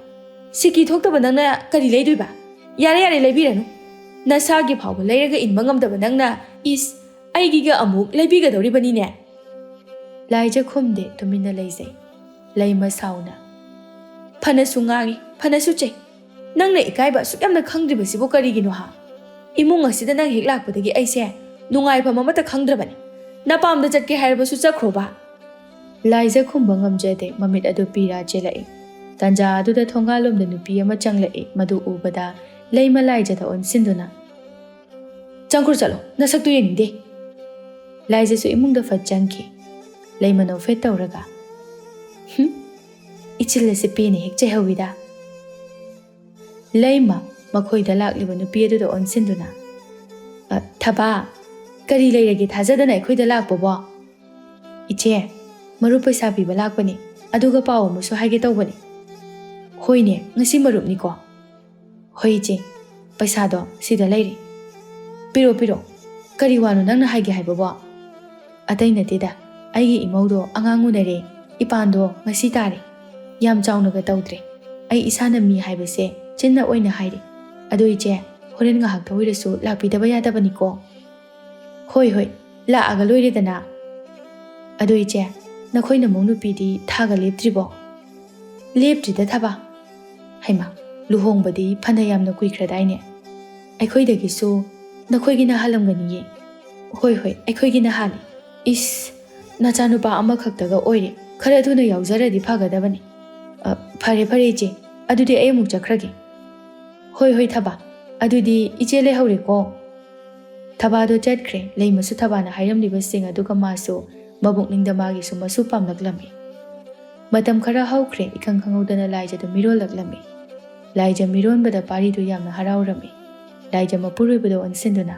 ꯁꯤꯀꯤ ꯊꯣꯛꯇꯕ ꯅꯪꯅ ꯀꯔꯤ ꯂꯩꯗꯣꯏꯕ? ꯌꯥꯔꯦ, ꯌꯥꯔꯦ, ꯂꯩꯕꯤꯔꯅꯨ꯫ ꯅꯁꯥꯒꯤ ꯐꯥꯎꯕ ꯂꯩꯔꯒ ꯏꯟꯕ ꯉꯝꯗꯕ ꯅꯪꯅ, ꯏꯁ, ꯑꯩꯒꯤꯒ ꯑꯃꯨꯛ ꯂꯩꯕꯤꯒꯗꯧꯔꯤꯕꯅꯤꯅꯦ꯫ ꯂꯥꯏꯖ ꯈꯨꯝꯗꯦ, ꯇꯨꯃꯤꯟꯅ ꯂꯩꯖꯩ꯫ ꯂꯩꯃ ꯁꯥꯎꯅ, ꯐꯅꯁꯨ ꯉꯥꯡꯉꯤ, ꯐꯅꯁꯨ ꯆꯩ꯫ ꯅꯪꯅ ꯏꯀꯥꯏꯕ ꯑꯁꯨꯛ ꯌꯥꯝꯅ ꯈꯪꯗ꯭ꯔꯤꯕꯁꯤꯕꯨ ꯀꯔꯤꯒꯤꯅꯣ ꯍꯥ? ꯏꯃꯨꯡ ꯑꯁꯤꯗ ꯅꯪ ꯍꯦꯛ ꯂꯥꯛꯄꯗꯒꯤ ꯑꯩꯁꯦ ꯅꯨꯡꯉꯥꯏꯐꯝ ꯑꯃꯠꯇ ꯈꯪꯗ꯭ꯔꯕꯅꯤ꯫ ꯅꯄꯥꯝꯗ ꯆꯠꯀꯦ ꯍꯥꯏꯔꯕꯁꯨ ꯆꯠꯈ꯭ꯔꯣꯕ꯫ ꯂꯥꯏꯖ ꯈꯨꯝꯕ ꯉꯝꯖꯗꯦ, ꯃꯃꯤꯠ ꯑꯗꯨ ꯄꯤꯔꯥ ꯆꯦꯜꯂꯛꯏ꯫ ꯇꯥꯟꯖꯥ ꯑꯗꯨꯗ ꯊꯣꯡꯒꯥꯜꯂꯣꯝꯗ ꯅꯨꯄꯤ ꯑꯃ ꯆꯪꯂꯛꯏ꯫ ꯃꯗꯨ ꯎꯕꯗ ꯂꯩꯃ ꯂꯥꯏꯖꯗ ꯑꯣꯟꯁꯤꯟꯗꯨꯅ, "ꯆꯪꯈ꯭ꯔꯣ ꯆꯠꯂꯣ, ꯅꯁꯛꯇꯨ ꯌꯦꯡꯅꯤꯡꯗꯦ"꯫ ꯂꯥꯏꯖꯁꯨ ꯏꯃꯨꯡꯗ ꯐꯠ ꯆꯪꯈꯤ꯫ ꯂꯩꯃ ꯅꯣꯛꯐꯦꯠ ꯇꯧꯔꯒ, "ꯍꯨꯝ, ꯏꯆꯤꯜ ꯑꯁꯤ ꯄꯦꯟꯅ ꯍꯦꯛ ꯆꯩꯍꯧꯋꯤꯗ"꯫ ꯂꯩꯃ, ꯃꯈꯣꯏꯗ ꯂꯥꯛꯂꯤꯕ ꯅꯨꯄꯤ ꯑꯗꯨꯗ ꯑꯣꯟꯁꯤꯟꯗꯨꯅ, "ꯑ, ꯊꯕꯥ, ꯀꯔꯤ ꯂꯩꯔꯒꯦ ꯊꯥꯖꯗꯅ ꯑꯩꯈꯣꯏꯗ ꯂꯥꯛꯄꯕꯣ?" "ꯏꯆꯦ, ꯃꯔꯨꯞ ꯄꯩꯁꯥ ꯄꯤꯕ ꯂꯥꯛꯄꯅꯤ, ꯑꯗꯨꯒ ꯄꯥꯎ ꯑꯃꯁꯨ ꯍꯥꯏꯒꯦ ꯇꯧꯕꯅꯤ"꯫ "ꯍꯣꯏꯅꯦ, ꯉꯁꯤ ꯃꯔꯨꯞꯅꯤꯀꯣ"꯫ "ꯍꯣꯏ ꯏꯆꯦ, ꯄꯩꯁꯥꯗꯣ ꯁꯤꯗ ꯂꯩꯔꯦ"꯫ "ꯄꯤꯔꯣ, ꯄꯤꯔꯣ꯫ ꯀꯔꯤ ꯋꯥꯅꯣ ꯅꯪꯅ ꯍꯥꯏꯒꯦ ꯍꯥꯏꯕꯕꯣ?" "ꯑꯇꯩ ꯅꯠꯇꯦꯗ, ꯑꯩꯒꯤ ꯏꯃꯧꯗꯣ ꯑꯉꯥꯡ ꯎꯅꯔꯦ, ꯏꯄꯥꯟꯗꯣ ꯉꯁꯤ ꯇꯥꯔꯦ꯫ ꯌꯥꯝ ꯆꯥꯎꯅꯒ ꯇꯧꯗ꯭ꯔꯦ꯫ ꯑꯩ ꯏꯁꯥꯅ ꯃꯤ ꯍꯥꯏꯕꯁꯦ ꯆꯤꯟꯅ ꯑꯣꯏꯅ ꯍꯥꯏꯔꯦ꯫ ꯑꯗꯣ ꯏꯆꯦ, ꯍꯣꯔꯦꯟ ꯉꯥꯏꯍꯥꯛꯇ ꯑꯣꯏꯔꯁꯨ ꯂꯥꯛꯄꯤꯗꯕ ꯌꯥꯗꯕꯅꯤꯀꯣ"꯫ "ꯍꯣꯏ, ꯍꯣꯏ, ꯂꯥꯛꯑꯒ ꯂꯣꯏꯔꯦꯗꯅ"꯫ "ꯑꯗꯣ ꯏꯆꯦ, ꯅꯈꯣꯏ ꯅꯃꯧ ꯅꯨꯄꯤꯗꯤ ꯊꯥꯒ ꯂꯦꯞꯇ꯭ꯔꯤꯕꯣ?" "ꯂꯦꯞꯇ꯭ꯔꯤꯗ ꯊꯕꯥ"꯫ "ꯍꯩꯃꯥ, ꯂꯨꯍꯣꯡꯕꯗꯤ ꯐꯅ ꯌꯥꯝꯅ ꯀꯨꯏꯈ꯭ꯔꯗꯥꯏꯅꯦ? ꯑꯩꯈꯣꯏꯗꯒꯤꯁꯨ ꯅꯈꯣꯏꯒꯤꯅ ꯍꯥꯜꯂꯝꯒꯅꯤꯌꯦ"꯫ "ꯍꯣꯏ, ꯍꯣꯏ, ꯑꯩꯈꯣꯏꯒꯤꯅ ꯍꯥꯜꯂꯤ"꯫ "ꯏꯁ, ꯅꯆꯥꯅꯨꯄꯥ ꯑꯃꯈꯛꯇꯒ ꯑꯣꯏꯔꯦ, ꯈꯔ ꯊꯨꯅ ꯌꯥꯎꯖꯔꯗꯤ ꯐꯒꯗꯕꯅꯤ꯫ ꯑ, ꯐꯔꯦ, ꯐꯔꯦ ꯏꯆꯦ, ꯑꯗꯨꯗꯤ ꯑꯩ ꯑꯃꯨꯛ ꯆꯠꯈ꯭ꯔꯒꯦ꯫" "ꯍꯣꯏ, ꯍꯣꯏ ꯊꯕꯥ, ꯑꯗꯨꯗꯤ ꯏꯆꯦ ꯂꯩꯍꯧꯔꯦꯀꯣ꯫" ꯊꯕꯥꯗꯣ ꯆꯠꯈ꯭ꯔꯦ꯫ ꯂꯩꯃꯁꯨ ꯊꯕꯥꯅ ꯍꯥꯏꯔꯝꯂꯤꯕꯁꯤꯡ ꯑꯗꯨꯒ ꯃꯥꯁꯨ ꯃꯕꯨꯛꯅꯤꯡꯗ ꯃꯥꯒꯤꯁꯨ ꯃꯁꯨ ꯄꯥꯝꯂꯛꯂꯝꯃꯤ꯫ ꯃꯇꯝ ꯈꯔ ꯍꯧꯈ꯭ꯔꯦ, ꯏꯈꯪ ꯈꯪꯍꯧꯗꯅ ꯂꯥꯏꯖꯗꯨ ꯃꯤꯔꯣꯜꯂꯛꯂꯝꯃꯤ꯫ ꯂꯥꯏꯖ ꯃꯤꯔꯣꯟꯕꯗ ꯄꯥꯔꯤꯗꯨ ꯌꯥꯝꯅ ꯍꯔꯥꯎꯔꯝꯃꯤ꯫ ꯂꯥꯏꯖ ꯃꯄꯨꯔꯣꯏꯕꯗ ꯑꯣꯟꯁꯤꯟꯗꯨꯅ,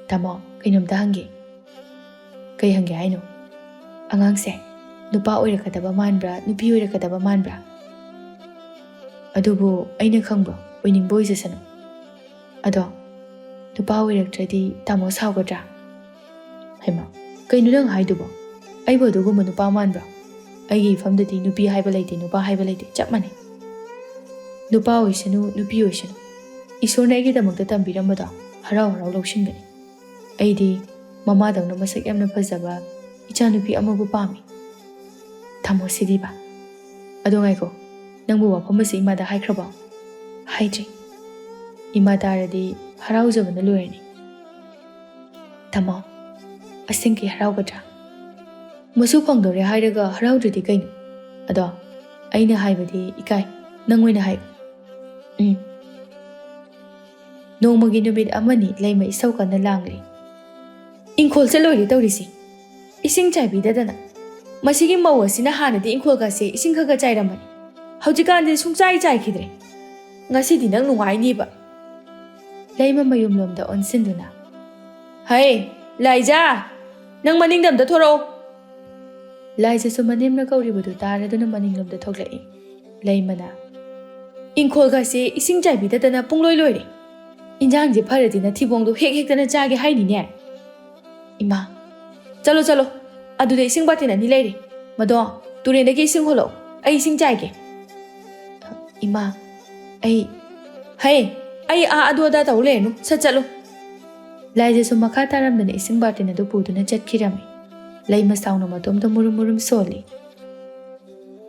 "ꯇꯥꯃꯣ, ꯀꯩꯅꯣꯝꯇ ꯍꯪꯒꯦ꯫" "ꯀꯩ ꯍꯪꯒꯦ ꯍꯥꯏꯅꯣ?" "ꯑꯉꯥꯡꯁꯦ ꯅꯨꯄꯥ ꯑꯣꯏꯔꯛꯀꯗꯕ ꯃꯥꯟꯕ꯭ꯔꯥ, ꯅꯨꯄꯤ ꯑꯣꯏꯔꯛꯀꯗꯕ ꯃꯥꯟꯕ꯭ꯔꯥ?" "ꯑꯗꯨꯕꯨ ꯑꯩꯅ ꯈꯪꯕ꯭ꯔꯣ, ꯑꯣꯏꯅꯤꯡꯕ ꯑꯣꯏꯖꯁꯅꯨ꯫ ꯑꯗꯣ ꯅꯨꯄꯥ ꯑꯣꯏꯔꯛꯇ꯭ꯔꯗꯤ ꯇꯥꯃꯣ ꯁꯥꯎꯒꯗ꯭ꯔꯥ?" "ꯍꯩꯃꯥ, ꯀꯩꯅꯣ ꯅꯪ ꯍꯥꯏꯗꯨꯕꯣ? ꯑꯩꯕꯨ ꯑꯗꯨꯒꯨꯝꯕ ꯅꯨꯄꯥ ꯃꯥꯟꯕ꯭ꯔꯣ? ꯑꯩꯒꯤ ꯏꯐꯝꯗꯗꯤ ꯅꯨꯄꯤ ꯍꯥꯏꯕ ꯂꯩꯇꯦ, ꯅꯨꯄꯥ ꯍꯥꯏꯕ ꯂꯩꯇꯦ, ꯆꯞ ꯃꯥꯟꯅꯩ꯫ ꯅꯨꯄꯥ ꯑꯣꯏꯁꯅꯨ, ꯅꯨꯄꯤ ꯑꯣꯏꯁꯅꯨ, ꯏꯁꯣꯔꯅ ꯑꯩꯒꯤꯗꯃꯛꯇ ꯇꯝꯕꯤꯔꯝꯕꯗꯣ ꯍꯔꯥꯎ ꯍꯔꯥꯎ ꯂꯧꯁꯤꯟꯕꯅꯤ꯫ ꯑꯩꯗꯤ ꯃꯃꯥꯗꯧꯅ ꯃꯁꯛ ꯌꯥꯝꯅ ꯐꯖꯕ ꯏꯆꯥꯅꯨꯄꯤ ꯑꯃꯕꯨ ꯄꯥꯝꯃꯤ꯫" "ꯇꯥꯃꯣ ꯁꯤꯗꯤꯕ꯫ ꯑꯗꯣ ꯉꯥꯏꯈꯣ, ꯅꯪꯕꯨ ꯋꯥꯐꯝ ꯑꯁꯤ ꯏꯃꯥꯗ ꯍꯥꯏꯈ꯭ꯔꯕꯣ?" "ꯍꯥꯏꯗ꯭ꯔꯤ꯫ ꯏꯃꯥ ꯇꯥꯔꯗꯤ ꯍꯔꯥꯎꯖꯕꯅ ꯂꯣꯏꯔꯅꯤ꯫" "ꯇꯥꯃꯣ, ꯑꯁꯦꯡꯀꯤ ꯍꯔꯥꯎꯒꯗ꯭ꯔꯥ?" "ꯃꯁꯨ ꯐꯪꯗꯧꯔꯦ ꯍꯥꯏꯔꯒ ꯍꯔꯥꯎꯗ꯭ꯔꯗꯤ ꯀꯩꯅꯣ? ꯑꯗꯣ ꯑꯩꯅ ꯍꯥꯏꯕꯗꯤ ꯏꯀꯥꯏ, ꯅꯪ ꯑꯣꯏꯅ ꯍꯥꯏꯌꯨ꯫" "ꯎꯝ꯫" ꯅꯣꯡꯃꯒꯤ ꯅꯨꯃꯤꯠ ꯑꯃꯅꯤ ꯂꯩꯃ ꯏꯁꯧ ꯀꯟꯅ ꯂꯥꯡꯂꯤ꯫ "ꯏꯪꯈꯣꯜ ꯆꯠꯂꯣꯏꯔꯦ ꯇꯧꯔꯤꯁꯤ, ꯏꯁꯤꯡ ꯆꯥꯏꯕꯤꯗꯗꯅ꯫ ꯃꯁꯤꯒꯤ ꯃꯧ ꯑꯁꯤꯅ ꯍꯥꯟꯅꯗꯤ ꯏꯪꯈꯣꯜꯒꯁꯦ ꯏꯁꯤꯡ ꯈꯔ ꯈꯔ ꯆꯥꯏꯔꯝꯕꯅꯤ, ꯍꯧꯖꯤꯛꯀꯥꯟꯗꯤ ꯁꯨꯡꯆꯥꯏ ꯆꯥꯏꯈꯤꯗ꯭ꯔꯦ꯫ ꯉꯁꯤꯗꯤ ꯅꯪ ꯅꯨꯡꯉꯥꯏꯅꯤꯕ꯫" ꯂꯩꯃ ꯃꯌꯨꯝꯂꯣꯝꯗ ꯑꯣꯟꯁꯤꯟꯗꯨꯅ, "ꯍꯩ, ꯂꯥꯏꯖꯥ, ꯅꯪ ꯃꯅꯤꯡꯗ ꯑꯝꯇ ꯊꯣꯔꯛꯑꯣ꯫" ꯂꯥꯏꯖꯁꯨ ꯃꯅꯦꯝꯅ ꯀꯧꯔꯤꯕꯗꯨ ꯇꯥꯔꯗꯨꯅ ꯃꯅꯤꯡꯂꯣꯝꯗ ꯊꯣꯛꯂꯛꯏ꯫ ꯂꯩꯃꯅ, "ꯏꯪꯈꯣꯜꯒꯁꯦ ꯏꯁꯤꯡ ꯆꯥꯏꯕꯤꯗꯗꯅ ꯄꯨꯡꯂꯣꯏ ꯂꯣꯏꯔꯦ꯫ ꯏꯟꯖꯥꯡꯁꯦ ꯐꯔꯗꯤ ꯅꯊꯤꯕꯣꯡꯗꯣ ꯍꯦꯛ ꯍꯦꯛꯇꯅ ꯆꯥꯒꯦ ꯍꯥꯏꯅꯤꯅꯦ꯫" "ꯏꯃꯥ, ꯆꯠꯂꯣ, ꯆꯠꯂꯣ, ꯑꯗꯨꯗ ꯏꯁꯤꯡ ꯕꯥꯇꯤꯟ ꯑꯅꯤ ꯂꯩꯔꯦ꯫ ꯃꯗꯣ, ꯇꯨꯔꯦꯟꯗꯒꯤ ꯏꯁꯤꯡ ꯍꯣꯜꯂꯛꯑꯣ, ꯑꯩ ꯏꯁꯤꯡ ꯆꯥꯏꯒꯦ꯫" "ꯏꯃꯥ, ꯑꯩ꯫" "ꯍꯩ, ꯑꯩ ꯑꯥ ꯑꯗꯨ ꯑꯗꯥ ꯇꯧ ꯂꯩꯔꯅꯨ, ꯁꯠ ꯆꯠꯂꯨ꯫" ꯂꯥꯏꯖꯁꯨ ꯃꯈꯥ ꯇꯥꯔꯝꯗꯅ ꯏꯁꯤꯡ ꯕꯥꯇꯤꯟ ꯑꯗꯨ ꯄꯨꯗꯨꯅ ꯆꯠꯈꯤꯔꯝꯃꯤ꯫ ꯂꯩꯃ ꯁꯥꯎꯅ ꯃꯇꯣꯝꯇ ꯃꯨꯔꯨꯝ ꯃꯨꯔꯨꯝ ꯁꯣꯜꯂꯤ꯫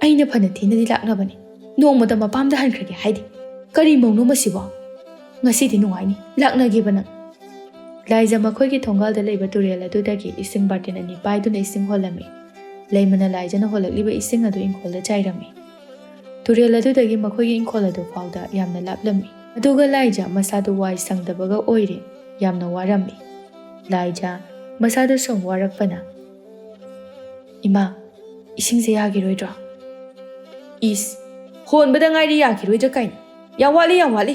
"ꯑꯩꯅ ꯐꯅ ꯊꯤꯅꯗꯤ ꯂꯥꯛꯅꯕꯅꯤ, ꯅꯣꯡꯃꯇ ꯃꯄꯥꯝꯗ ꯍꯟꯈ꯭ꯔꯒꯦ ꯍꯥꯏꯗꯦ꯫ ꯀꯔꯤ ꯃꯧꯅꯣ ꯃꯁꯤꯕꯣ? ꯉꯁꯤꯗꯤ ꯅꯨꯡꯉꯥꯏꯅꯤ, ꯂꯥꯛꯅꯒꯦꯕ ꯅꯪ꯫" ꯂꯥꯏꯖ ꯃꯈꯣꯏꯒꯤ ꯊꯣꯡꯒꯥꯜꯗ ꯂꯩꯕ ꯇꯨꯔꯦꯜ ꯑꯗꯨꯗꯒꯤ ꯏꯁꯤꯡ ꯕꯥꯔꯇꯤꯟ ꯑꯅꯤ ꯄꯥꯏꯗꯨꯅ ꯏꯁꯤꯡ ꯍꯣꯜꯂꯝꯃꯤ꯫ ꯂꯩꯃꯅ ꯂꯥꯏꯖꯅ ꯍꯣꯜꯂꯛꯂꯤꯕ ꯏꯁꯤꯡ ꯑꯗꯨ ꯏꯪꯈꯣꯜꯗ ꯆꯥꯏꯔꯝꯃꯤ꯫ ꯇꯨꯔꯦꯜ ꯑꯗꯨꯗꯒꯤ ꯃꯈꯣꯏꯒꯤ ꯏꯪꯈꯣꯜ ꯑꯗꯨ ꯐꯥꯎꯗ ꯌꯥꯝꯅ ꯂꯥꯞꯂꯝꯃꯤ꯫ ꯑꯗꯨꯒ ꯂꯥꯏꯖ ꯃꯁꯥꯗꯨ ꯋꯥꯏ ꯁꯪꯗꯕꯒ ꯑꯣꯏꯔꯦ꯫ ꯌꯥꯝꯅ ꯋꯥꯔꯝꯃꯤ꯫ ꯂꯥꯏꯖ ꯃꯁꯥꯗꯨ ꯁꯨꯝ ꯋꯥꯔꯛꯄꯅ, "ꯏꯃꯥ, ꯏꯁꯤꯡꯁꯦ ꯌꯥꯈꯤꯔꯣꯏꯗ꯭ꯔꯣ?" "ꯏꯁ, ꯍꯣꯟꯕꯗ ꯉꯥꯏꯔꯤ, ꯌꯥꯈꯤꯔꯣꯏꯗ꯭ꯔꯥ ꯀꯥꯏꯅ? ꯌꯥꯝ ꯋꯥꯠꯂꯤ, ꯌꯥꯝ ꯋꯥꯠꯂꯤ꯫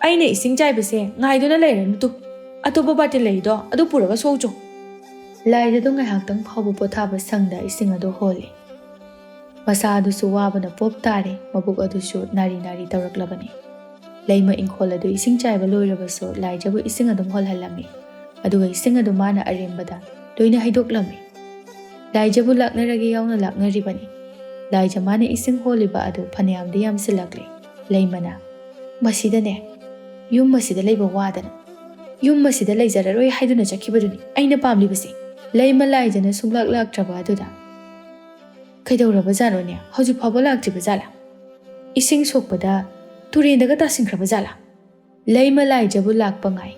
ꯑꯩꯅ ꯏꯁꯤꯡ ꯆꯥꯏꯕꯁꯦ ꯉꯥꯏꯗꯨꯅ ꯂꯩꯔꯅꯨ ꯇꯨ꯫ ꯑꯇꯣꯞꯄ ꯕꯥꯔꯇꯤꯟ ꯂꯩꯔꯤꯗꯣ ꯑꯗꯨ ꯄꯨꯔꯒ ꯁꯣꯛꯎꯆꯣ꯫" ꯂꯥꯏꯖꯗꯨ ꯉꯥꯏꯍꯥꯛꯇꯪ ꯐꯥꯎꯕ ꯄꯣꯊꯥꯕ ꯁꯪꯗ ꯏꯁꯤꯡ ꯑꯗꯨ ꯍꯣꯜꯂꯤ꯫ ꯃꯁꯥ ꯑꯗꯨꯁꯨ ꯋꯥꯕꯅ ꯄꯣꯞ ꯇꯥꯔꯦ, ꯃꯕꯨꯛ ꯑꯗꯨꯁꯨ ꯅꯥꯔꯤ ꯅꯥꯔꯤ ꯇꯧꯔꯛꯂꯕꯅꯤ꯫ ꯂꯩꯃ ꯏꯪꯈꯣꯜ ꯑꯗꯨ ꯏꯁꯤꯡ ꯆꯥꯏꯕ ꯂꯣꯏꯔꯕꯁꯨ ꯂꯥꯏꯖꯕꯨ ꯏꯁꯤꯡ ꯑꯗꯨꯝ ꯍꯣꯜꯍꯜꯂꯝꯃꯤ꯫ ꯑꯗꯨꯒ ꯏꯁꯤꯡ ꯑꯗꯨ ꯃꯥꯅ ꯑꯔꯦꯝꯕꯗ ꯂꯣꯏꯅ ꯍꯩꯗꯣꯛꯂꯝꯃꯤ꯫ ꯂꯥꯏꯖꯕꯨ ꯂꯥꯛꯅꯔꯒꯦ ꯌꯥꯎꯅ ꯂꯥꯛꯅꯔꯤꯕꯅꯤ꯫ ꯂꯥꯏꯖ ꯃꯥꯅ ꯏꯁꯤꯡ ꯍꯣꯜꯂꯤꯕ ꯑꯗꯨ ꯐꯅꯌꯥꯝꯗꯤ ꯌꯥꯝꯁꯤꯜꯂꯛꯂꯦ꯫ ꯂꯩꯃꯅ, "ꯃꯁꯤꯗꯅꯦ, ꯌꯨꯝ ꯑꯁꯤꯗ ꯂꯩꯕ ꯋꯥꯗꯅ, ꯌꯨꯝ ꯑꯁꯤꯗ ꯂꯩꯖꯔꯔꯣꯏ ꯍꯥꯏꯗꯨꯅ ꯆꯠꯈꯤꯕꯗꯨꯅꯤ ꯑꯩꯅ ꯄꯥꯝꯂꯤꯕꯁꯦ꯫" ꯂꯩꯃ ꯂꯥꯏꯖꯅ ꯁꯨꯡꯂꯥꯛ ꯂꯥꯛꯇ꯭ꯔꯕ ꯑꯗꯨꯗ, "ꯀꯩꯗꯧꯔꯕꯖꯥꯠꯅꯣꯅꯦ? ꯍꯧꯖꯤꯛ ꯐꯥꯎꯕ ꯂꯥꯛꯇ꯭ꯔꯤꯕ ꯖꯥꯠꯂꯥ? ꯏꯁꯤꯡ ꯁꯣꯛꯄꯗ ꯇꯨꯔꯦꯟꯗꯒ ꯇꯥꯁꯤꯟꯈ꯭ꯔꯕ ꯖꯥꯠꯂꯥ?" ꯂꯩꯃ ꯂꯥꯏꯖꯕꯨ ꯂꯥꯛꯄ ꯉꯥꯏ꯫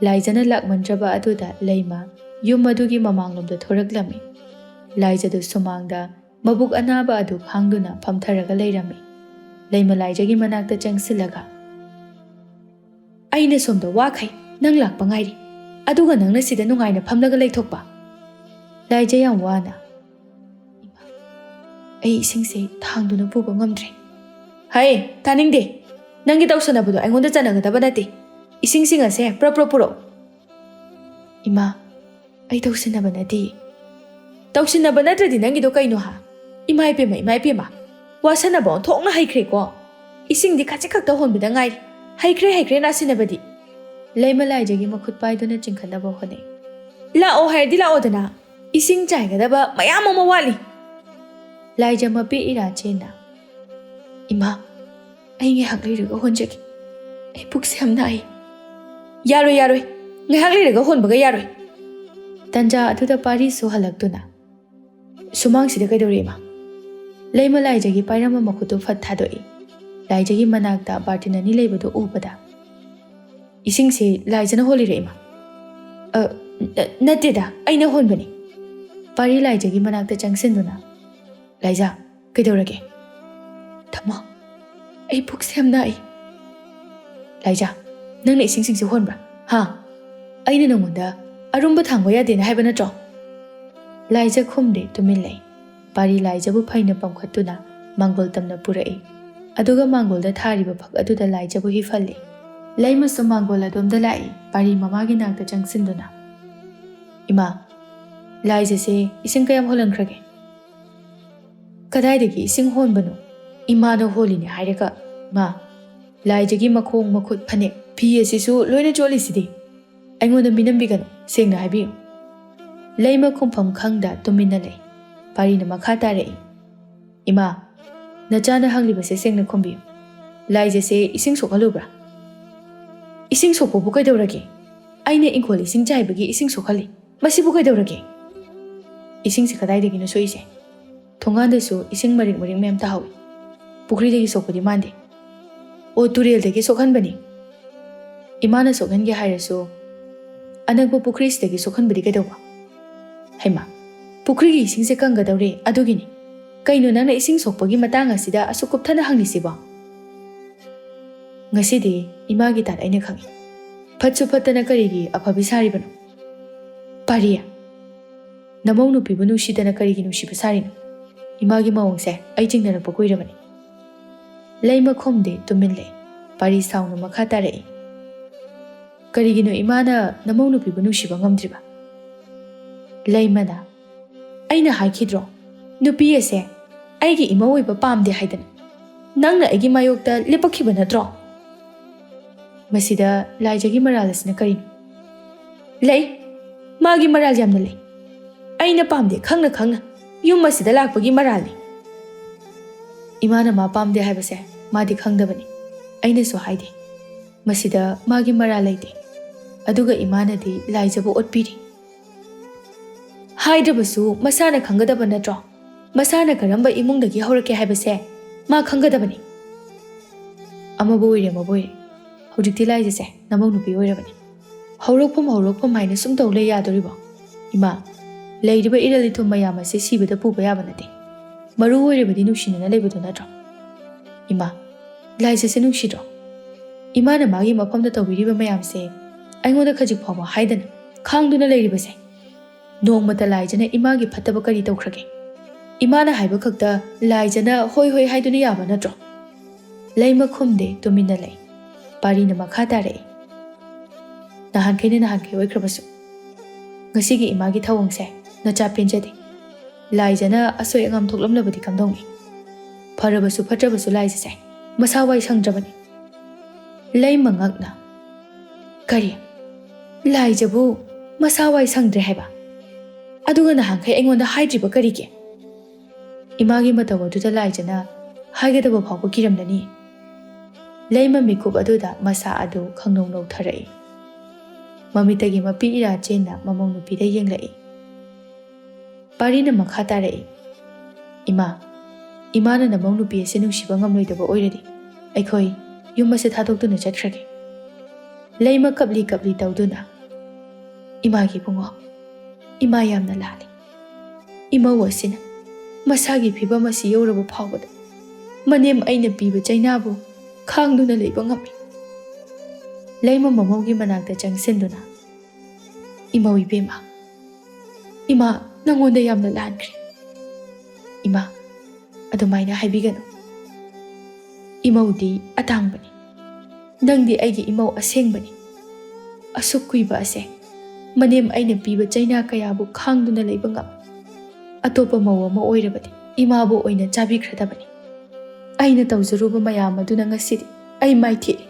ꯂꯥꯏꯖꯅ ꯂꯥꯛꯃꯟꯗ꯭ꯔꯕ ꯑꯗꯨꯗ ꯂꯩꯃ ꯌꯨꯝ ꯑꯗꯨꯒꯤ ꯃꯃꯥꯡꯂꯣꯝꯗ ꯊꯣꯔꯛꯂꯝꯃꯤ꯫ ꯂꯥꯏꯖꯗꯨ ꯁꯨꯃꯥꯡꯗ ꯃꯕꯨꯛ ꯑꯅꯥꯕ ꯑꯗꯨ ꯈꯥꯡꯗꯨꯅ ꯐꯝꯊꯔꯒ ꯂꯩꯔꯝꯃꯤ꯫ ꯂꯩꯃ ꯂꯥꯏꯖꯒꯤ ꯃꯅꯥꯛꯇ ꯆꯪꯁꯤꯜꯂꯒ, "ꯑꯩꯅ ꯁꯣꯝꯗ ꯋꯥꯈꯩ ꯅꯪ ꯂꯥꯛꯄ ꯉꯥꯏꯔꯤ, ꯑꯗꯨꯒ ꯅꯪꯅ ꯁꯤꯗ ꯅꯨꯡꯉꯥꯏꯅ ꯐꯝꯂꯒ ꯂꯩꯊꯣꯛꯄ?" ꯂꯥꯏꯖ ꯌꯥꯝ ꯋꯥꯅ, "ꯏꯃꯥ, ꯑꯩ ꯏꯁꯤꯡꯁꯦ ꯊꯥꯡꯗꯨꯅ ꯄꯨꯕ ꯉꯝꯗ꯭ꯔꯦ꯫" "ꯍꯩ, ꯇꯥꯅꯤꯡꯗꯦ꯫ ꯅꯪꯒꯤ ꯇꯧꯁꯟꯅꯕꯗꯣ ꯑꯩꯉꯣꯟꯗ ꯆꯠꯅꯒꯗꯕ ꯅꯠꯇꯦ꯫ ꯏꯁꯤꯡꯁꯤꯡ ꯑꯁꯦ ꯄ꯭ꯔꯞ ꯄ꯭ꯔꯞ ꯄꯨꯔꯛꯎ꯫" "ꯏꯃꯥ, ꯑꯩ ꯇꯧꯁꯤꯟꯅꯕ ꯅꯠꯇꯦ꯫" "ꯇꯧꯁꯤꯟꯅꯕ ꯅꯠꯇ꯭ꯔꯗꯤ ꯅꯪꯒꯤꯗꯣ ꯀꯩꯅꯣ ꯍꯥ? ꯏꯃꯥ ꯏꯄꯦꯝꯃ, ꯏꯃꯥ ꯏꯄꯦꯝꯃ, ꯋꯥꯁꯟꯅꯕ ꯑꯣꯟꯊꯣꯛꯅ ꯍꯩꯈ꯭ꯔꯦꯀꯣ꯫ ꯏꯁꯤꯡꯗꯤ ꯈꯖꯤꯛ ꯈꯛꯇ ꯍꯣꯟꯕꯗ ꯉꯥꯏꯔꯤ꯫ ꯍꯩꯈ꯭ꯔꯦ, ꯍꯩꯈ꯭ꯔꯦ ꯅꯥꯁꯤꯟꯅꯕꯗꯤ꯫" ꯂꯩꯃ ꯂꯥꯏꯖꯒꯤ ꯃꯈꯨꯠ ꯄꯥꯏꯗꯨꯅ ꯆꯤꯡꯈꯠꯅꯕ ꯍꯣꯠꯅꯩ꯫ "ꯂꯥꯛꯑꯣ ꯍꯥꯏꯔꯗꯤ ꯂꯥꯛꯑꯣꯗꯅ, ꯏꯁꯤꯡ ꯆꯥꯏꯒꯗꯕ ꯃꯌꯥꯝ ꯑꯃ ꯋꯥꯠꯂꯤ꯫" ꯂꯥꯏꯖ ꯃꯄꯤ ꯏꯔꯥ ꯆꯦꯟꯅ, "ꯏꯃꯥ, ꯑꯩ ꯉꯥꯏꯍꯥꯛ ꯂꯩꯔꯒ ꯍꯣꯟꯖꯒꯦ꯫ ꯑꯩ ꯄꯨꯛꯁꯦ ꯌꯥꯝ ꯅꯥꯏ꯫" "ꯌꯥꯔꯣꯏ, ꯌꯥꯔꯣꯏ꯫ ꯉꯥꯏꯍꯥꯛ ꯂꯩꯔꯒ ꯍꯣꯟꯕꯒ ꯌꯥꯔꯣꯏ꯫" ꯇꯟꯖꯥ ꯑꯗꯨꯗ ꯄꯥꯔꯤꯁꯨ ꯍꯜꯂꯛꯇꯨꯅ, "ꯁꯨꯃꯥꯡꯁꯤꯗ ꯀꯩꯗꯧꯔꯦ, ꯏꯃꯥ?" ꯂꯩꯃ ꯂꯥꯏꯖꯒꯤ ꯄꯥꯏꯔꯝꯕ ꯃꯈꯨꯠꯇꯨ ꯐꯠ ꯊꯥꯗꯣꯛꯏ꯫ ꯂꯥꯏꯖꯒꯤ ꯃꯅꯥꯛꯇ ꯕꯥꯔꯇꯤꯟ ꯑꯅꯤ ꯂꯩꯕꯗꯨ ꯎꯕꯗ, "ꯏꯁꯤꯡꯁꯤ ꯂꯥꯏꯖꯅ ꯍꯣꯜꯂꯤꯔ, ꯏꯃꯥ?" "ꯑ, ꯅ-, ꯅꯠꯇꯦꯗ, ꯑꯩꯅ ꯍꯣꯟꯕꯅꯤ꯫" ꯄꯥꯔꯤ ꯂꯥꯏꯖꯒꯤ ꯃꯅꯥꯛꯇ ꯆꯪꯁꯤꯟꯗꯨꯅ, "ꯂꯥꯏꯖ, ꯀꯩꯗꯧꯔꯒꯦ?" "ꯊꯝꯃꯣ, ꯑꯩ ꯄꯨꯛꯁꯦ ꯌꯥꯝ ꯅꯥꯏ꯫" "ꯂꯥꯏꯖ, ꯅꯪꯅ ꯏꯁꯤꯡꯁꯤꯡꯁꯦ ꯍꯣꯟꯕ꯭ꯔꯥ? ꯍꯥ? ꯑꯩꯅ ꯅꯪꯉꯣꯟꯗ ꯑꯔꯨꯝꯕ ꯊꯥꯡꯕ ꯌꯥꯗꯦꯅ ꯍꯥꯏꯕ ꯅꯠꯇ꯭ꯔꯣ?" ꯂꯥꯏꯖ ꯈꯨꯝꯗꯦ, ꯇꯨꯃꯤꯟ ꯂꯩ꯫ ꯄꯥꯔꯤ ꯂꯥꯏꯖꯕꯨ ꯐꯩꯅ ꯄꯝꯈꯠꯇꯨꯅ ꯃꯥꯡꯒꯣꯜ ꯇꯝꯅ ꯄꯨꯔꯛꯏ꯫ ꯑꯗꯨꯒ ꯃꯥꯡꯒꯣꯜꯗ ꯊꯥꯔꯤꯕ ꯐꯛ ꯑꯗꯨꯗ ꯂꯥꯏꯖꯕꯨ ꯍꯤꯐꯜꯂꯤ꯫ ꯂꯩꯃꯁꯨ ꯃꯥꯡꯒꯣꯜ ꯑꯗꯣꯝꯗ ꯂꯥꯛꯏ, ꯄꯥꯔꯤ ꯃꯃꯥꯒꯤ ꯅꯥꯛꯇ ꯆꯪꯁꯤꯟꯗꯨꯅ, "ꯏꯃꯥ, ꯂꯥꯏꯖꯁꯦ ꯏꯁꯤꯡ ꯀꯌꯥꯝ ꯍꯣꯜꯍꯟꯈ꯭ꯔꯒꯦ?" "ꯀꯗꯥꯏꯗꯒꯤ ꯏꯁꯤꯡ ꯍꯣꯟꯕꯅꯣ? ꯏꯃꯥꯅ ꯍꯣꯜꯂꯤꯅꯦ ꯍꯥꯏꯔꯒ꯫ ꯃꯥ, ꯂꯥꯏꯖꯒꯤ ꯃꯈꯣꯡ, ꯃꯈꯨꯠ, ꯐꯅꯦꯛ, ꯐꯤ ꯑꯁꯤꯁꯨ ꯂꯣꯏꯅ ꯆꯣꯠꯂꯤꯁꯤꯗꯤ꯫ ꯑꯩꯉꯣꯟꯗ ꯃꯤꯅꯝꯕꯤꯒꯅꯨ, ꯁꯦꯡꯅ ꯍꯥꯏꯕꯤꯌꯨ꯫" ꯂꯩꯃ ꯈꯨꯝꯐꯝ ꯈꯪꯗ ꯇꯨꯃꯤꯟꯅ ꯂꯩ꯫ ꯄꯥꯔꯤꯅ ꯃꯈꯥ ꯇꯥꯔꯛꯏ, "ꯏꯃꯥ, ꯅꯆꯥꯅ ꯍꯪꯂꯤꯕꯁꯦ ꯁꯦꯡꯅ ꯈꯨꯝꯕꯤꯌꯨ꯫ ꯂꯥꯏꯖꯁꯦ ꯏꯁꯤꯡ ꯁꯣꯛꯍꯜꯂꯨꯕ꯭ꯔꯥ?" "ꯏꯁꯤꯡ ꯁꯣꯛꯄꯕꯨ ꯀꯩꯗꯧꯔꯒꯦ? ꯑꯩꯅ ꯏꯪꯈꯣꯜ ꯏꯁꯤꯡ ꯆꯥꯏꯕꯒꯤ ꯏꯁꯤꯡ ꯁꯣꯛꯍꯜꯂꯤ꯫ ꯃꯁꯤꯕꯨ ꯀꯩꯗꯧꯔꯒꯦ?" "ꯏꯁꯤꯡꯁꯦ ꯀꯗꯥꯏꯗꯒꯤꯅꯣ ꯁꯣꯛꯏꯁꯦ? ꯊꯣꯡꯒꯥꯟꯗꯁꯨ ꯏꯁꯤꯡ ꯃꯔꯤꯛ ꯃꯔꯤꯛ ꯃꯌꯥꯝ ꯇꯥꯍꯧꯏ꯫ ꯄꯨꯈ꯭ꯔꯤꯗꯒꯤ ꯁꯣꯛꯄꯗꯤ ꯃꯥꯟꯗꯦ꯫ ꯑꯣ, ꯇꯨꯔꯦꯜꯗꯒꯤ ꯁꯣꯛꯍꯟꯕꯅꯤ꯫" "ꯏꯃꯥꯅ ꯁꯣꯛꯍꯟꯒꯦ ꯍꯥꯏꯔꯁꯨ ꯑꯅꯛꯄ ꯄꯨꯈ꯭ꯔꯤꯁꯤꯗꯒꯤ ꯁꯣꯛꯍꯟꯕꯗꯤ ꯀꯩꯗꯧꯕ?" "ꯍꯩꯃꯥ, ꯄꯨꯈ꯭ꯔꯤꯒꯤ ꯏꯁꯤꯡꯁꯦ ꯀꯪꯒꯗꯧꯔꯦ, ꯑꯗꯨꯒꯤꯅꯤ꯫ ꯀꯩꯅꯣ ꯅꯪꯅ ꯏꯁꯤꯡ ꯁꯣꯛꯄꯒꯤ ꯃꯇꯥꯡ ꯑꯁꯤꯗ ꯑꯁꯨꯛ ꯀꯨꯞꯊꯅ ꯍꯪꯂꯤꯁꯤꯕꯣ?" "ꯉꯁꯤꯗꯤ ꯏꯃꯥꯒꯤ ꯇꯥꯠ ꯑꯩꯅ ꯈꯪꯏ꯫ ꯐꯠꯁꯨ ꯐꯠꯇꯅ ꯀꯔꯤꯒꯤ ꯑꯐꯕꯤ ꯁꯥꯔꯤꯕꯅꯣ?" "ꯄꯥꯔꯤ, ꯅꯃꯧ ꯅꯨꯄꯤꯕꯨ ꯅꯨꯡꯁꯤꯗꯅ ꯀꯔꯤꯒꯤ ꯅꯨꯡꯁꯤꯕ ꯁꯥꯔꯤꯅꯣ? ꯏꯃꯥꯒꯤ ꯃꯑꯣꯡꯁꯦ ꯑꯩ ꯆꯤꯡꯅꯔꯛꯄ ꯀꯨꯏꯔꯕꯅꯤ꯫" ꯂꯩꯃ ꯈꯨꯝꯗꯦ, ꯇꯨꯃꯤꯟ ꯂꯩ꯫ ꯄꯥꯔꯤ ꯁꯥꯎꯅ ꯃꯈꯥ ꯇꯥꯔꯛꯏ, "ꯀꯔꯤꯒꯤꯅꯣ ꯏꯃꯥꯅ ꯅꯃꯧ ꯅꯨꯄꯤꯕꯨ ꯅꯨꯡꯁꯤꯕ ꯉꯝꯗ꯭ꯔꯤꯕ?" ꯂꯩꯃꯅ, "ꯑꯩꯅ ꯍꯥꯏꯈꯤꯗ꯭ꯔꯣ, ꯅꯨꯄꯤ ꯑꯁꯦ ꯑꯩꯒꯤ ꯏꯃꯧ ꯑꯣꯏꯕ ꯄꯥꯝꯗꯦ ꯍꯥꯏꯗꯅ? ꯅꯪꯅ ꯑꯩꯒꯤ ꯃꯥꯌꯣꯛꯇ ꯂꯦꯞꯄꯛꯈꯤꯕ ꯅꯠꯇ꯭ꯔꯣ?" "ꯃꯁꯤꯗ ꯂꯥꯏꯖꯒꯤ ꯃꯔꯥꯜ ꯑꯁꯤꯅ ꯀꯔꯤꯅꯣ?" "ꯂꯩ, ꯃꯥꯒꯤ ꯃꯔꯥꯜ ꯌꯥꯝꯅ ꯂꯩ꯫ ꯑꯩꯅ ꯄꯥꯝꯗꯦ ꯈꯪꯅ ꯈꯪꯅ ꯌꯨꯝ ꯑꯁꯤꯗ ꯂꯥꯛꯄꯒꯤ ꯃꯔꯥꯜꯅꯤ꯫" "ꯏꯃꯥꯅ ꯃꯥ ꯄꯥꯝꯗꯦ ꯍꯥꯏꯕꯁꯦ ꯃꯥꯗꯤ ꯈꯪꯗꯕꯅꯤ꯫ ꯑꯩꯅꯁꯨ ꯍꯥꯏꯗꯦ꯫ ꯃꯁꯤꯗ ꯃꯥꯒꯤ ꯃꯔꯥꯜ ꯂꯩꯇꯦ꯫ ꯑꯗꯨꯒ ꯏꯃꯥꯅꯗꯤ ꯂꯥꯏꯖꯕꯨ ꯑꯣꯠꯄꯤꯔꯤ꯫" "ꯍꯥꯏꯗ꯭ꯔꯕꯁꯨ ꯃꯁꯥꯅ ꯈꯪꯒꯗꯕ ꯅꯠꯇ꯭ꯔꯣ? ꯃꯁꯥꯅ ꯀꯔꯝꯕ ꯏꯃꯨꯡꯗꯒꯤ ꯍꯧꯔꯛꯀꯦ ꯍꯥꯏꯕꯁꯦ ꯃꯥ ꯈꯪꯒꯗꯕꯅꯤ꯫" "ꯑꯃꯕꯨ ꯑꯣꯏꯔꯦ, ꯑꯃꯕꯨ ꯑꯣꯏꯔꯦ, ꯍꯧꯖꯤꯛꯇꯤ ꯂꯥꯏꯖꯁꯦ ꯅꯃꯧ ꯅꯨꯄꯤ ꯑꯣꯏꯔꯕꯅꯤ꯫ "ꯍꯧꯔꯛꯐꯝ ꯍꯧꯔꯛꯐꯝ ꯍꯥꯏꯅ ꯁꯨꯝ ꯇꯧ ꯂꯩ ꯌꯥꯗꯣꯔꯤꯕꯣ? ꯏꯃꯥ, ꯂꯩꯔꯤꯕ ꯏꯔꯜ ꯏꯊꯨꯝ ꯃꯌꯥꯝ ꯑꯁꯤ ꯁꯤꯕꯗ ꯄꯨꯕ ꯌꯥꯕ ꯅꯠꯇꯦ꯫ ꯃꯔꯨ ꯑꯣꯏꯔꯤꯕꯗꯤ ꯅꯨꯡꯁꯤꯅꯅ ꯂꯩꯕꯗꯨ ꯅꯠꯇ꯭ꯔꯣ?" "ꯏꯃꯥ, ꯂꯥꯏꯖꯁꯦ ꯅꯨꯡꯁꯤꯗ꯭ꯔꯣ? ꯏꯃꯥꯅ ꯃꯥꯒꯤ ꯃꯐꯝꯗ ꯇꯧꯕꯤꯔꯤꯕ ꯃꯌꯥꯝꯁꯦ ꯑꯩꯉꯣꯟꯗ ꯈꯖꯤꯛ ꯐꯥꯎꯕ ꯍꯥꯏꯗꯅ ꯈꯥꯡꯗꯨꯅ ꯂꯩꯔꯤꯕꯁꯦ꯫ ꯅꯣꯡꯃꯇ ꯂꯥꯏꯖꯅ ꯏꯃꯥꯒꯤ ꯐꯠꯇꯕ ꯀꯔꯤ ꯇꯧꯈ꯭ꯔꯒꯦ? ꯏꯃꯥꯅ ꯍꯥꯏꯕ ꯈꯛꯇ ꯂꯥꯏꯖꯅ ꯍꯣꯏ ꯍꯣꯏ ꯍꯥꯏꯗꯨꯅ ꯌꯥꯕ ꯅꯠꯇ꯭ꯔꯣ?" ꯂꯩꯃ ꯈꯨꯝꯗꯦ, ꯇꯨꯃꯤꯟꯅ ꯂꯩ꯫ ꯄꯥꯔꯤꯅ ꯃꯈꯥ ꯇꯥꯔꯛꯏ, "ꯅꯍꯥꯟꯈꯩꯅ ꯅꯍꯥꯟꯈꯩ ꯑꯣꯏꯈ꯭ꯔꯕꯁꯨ, ꯉꯁꯤꯒꯤ ꯏꯃꯥꯒꯤ ꯊꯧꯑꯣꯡꯁꯦ ꯅꯆꯥ ꯄꯦꯟꯖꯗꯦ꯫ ꯂꯥꯏꯖꯅ ꯑꯁꯣꯏ ꯑꯉꯥꯝ ꯊꯣꯛꯂꯝꯂꯕꯗꯤ ꯀꯝꯗꯧꯅꯤ? ꯐꯔꯕꯁꯨ ꯐꯠꯇ꯭ꯔꯕꯁꯨ ꯂꯥꯏꯖꯁꯦ ꯃꯁꯥ ꯋꯥꯏ ꯁꯪꯗ꯭ꯔꯕꯅꯤ꯫" ꯂꯩꯃ ꯉꯛꯅ, "ꯀꯔꯤ? ꯂꯥꯏꯖꯕꯨ ꯃꯁꯥ ꯋꯥꯏ ꯁꯪꯗ꯭ꯔꯦ ꯍꯥꯏꯕ? ꯑꯗꯨꯒ ꯅꯍꯥꯟꯈꯩ ꯑꯩꯉꯣꯟꯗ ꯍꯥꯏꯗ꯭ꯔꯤꯕ ꯀꯔꯤꯒꯤ? ꯏꯃꯥꯒꯤ ꯃꯇꯧ ꯑꯗꯨꯗ ꯂꯥꯏꯖꯅ ꯍꯥꯏꯒꯗꯕ ꯐꯥꯎꯕ ꯀꯤꯔꯝꯂꯅꯤ꯫" ꯂꯩꯃ ꯃꯤꯀꯨꯞ ꯑꯗꯨꯗ ꯃꯁꯥ ꯑꯗꯨ ꯈꯪꯅꯧ ꯅꯧꯊꯔꯛꯏ꯫ ꯃꯃꯤꯠꯇꯒꯤ ꯃꯄꯤ ꯏꯔꯥ ꯆꯦꯟꯅ ꯃꯃꯧ ꯅꯨꯄꯤꯗ ꯌꯦꯡꯂꯛꯏ꯫ ꯄꯥꯔꯤꯅ ꯃꯈꯥ ꯇꯥꯔꯛꯏ, "ꯏꯃꯥ, ꯏꯃꯥꯅ ꯅꯃꯧ ꯅꯨꯄꯤ ꯑꯁꯤ ꯅꯨꯡꯁꯤꯕ ꯉꯝꯂꯣꯏꯗꯕ ꯑꯣꯏꯔꯗꯤ ꯑꯩꯈꯣꯏ ꯌꯨꯝ ꯑꯁꯤ ꯊꯥꯗꯣꯛꯇꯨꯅ ꯆꯠꯈ꯭ꯔꯒꯦ꯫" ꯂꯩꯃ ꯀꯞꯂꯤ ꯀꯞꯂꯤ ꯇꯧꯗꯨꯅ, "ꯏꯃꯥꯒꯤ ꯏꯕꯨꯡꯉꯣ, ꯏꯃꯥ ꯌꯥꯝꯅ ꯂꯥꯜꯂꯤ꯫ ꯏꯃꯧ ꯑꯁꯤꯅ ꯃꯁꯥꯒꯤ ꯐꯤꯕꯝ ꯑꯁꯤ ꯌꯧꯔꯕ ꯐꯥꯎꯕꯗ ꯃꯅꯦꯝ ꯑꯩꯅ ꯄꯤꯕ ꯆꯩꯅꯥꯕꯨ ꯈꯥꯡꯗꯨꯅ ꯂꯩꯕ ꯉꯝꯃꯤ꯫" ꯂꯩꯃ ꯃꯃꯧꯒꯤ ꯃꯅꯥꯛꯇ ꯆꯪꯁꯤꯟꯗꯨꯅ, "ꯏꯃꯧ ꯏꯕꯦꯝꯃ, ꯏꯃꯥ ꯅꯪꯉꯣꯟꯗ ꯌꯥꯝꯅ ꯂꯥꯟꯈ꯭ꯔꯦ꯫ ꯏꯃꯥ, ꯑꯗꯨꯃꯥꯏꯅ ꯍꯥꯏꯕꯤꯒꯅꯨ꯫ ꯏꯃꯧꯗꯤ ꯑꯇꯥꯡꯕꯅꯤ꯫ ꯅꯪꯗꯤ ꯑꯩꯒꯤ ꯏꯃꯧ ꯑꯁꯦꯡꯕꯅꯤ꯫ ꯑꯁꯨꯛ ꯀꯨꯏꯕ ꯑꯁꯦ ꯃꯅꯦꯝ ꯑꯩꯅ ꯄꯤꯕ ꯆꯩꯅꯥ ꯀꯌꯥꯕꯨ ꯈꯥꯡꯗꯨꯅ ꯂꯩꯕ ꯉꯝꯃꯤ꯫ ꯑꯇꯣꯞꯄ ꯃꯧ ꯑꯃ ꯑꯣꯏꯔꯕꯗꯤ ꯏꯃꯥꯕꯨ ꯑꯣꯏꯅ ꯆꯥꯕꯤꯈ꯭ꯔꯗꯕꯅꯤ꯫ ꯑꯩꯅ ꯇꯧꯖꯔꯨꯕ ꯃꯌꯥꯝ ꯑꯗꯨꯅ ꯉꯁꯤꯗꯤ ꯑꯩ ꯃꯥꯏꯊꯤꯔꯦ꯫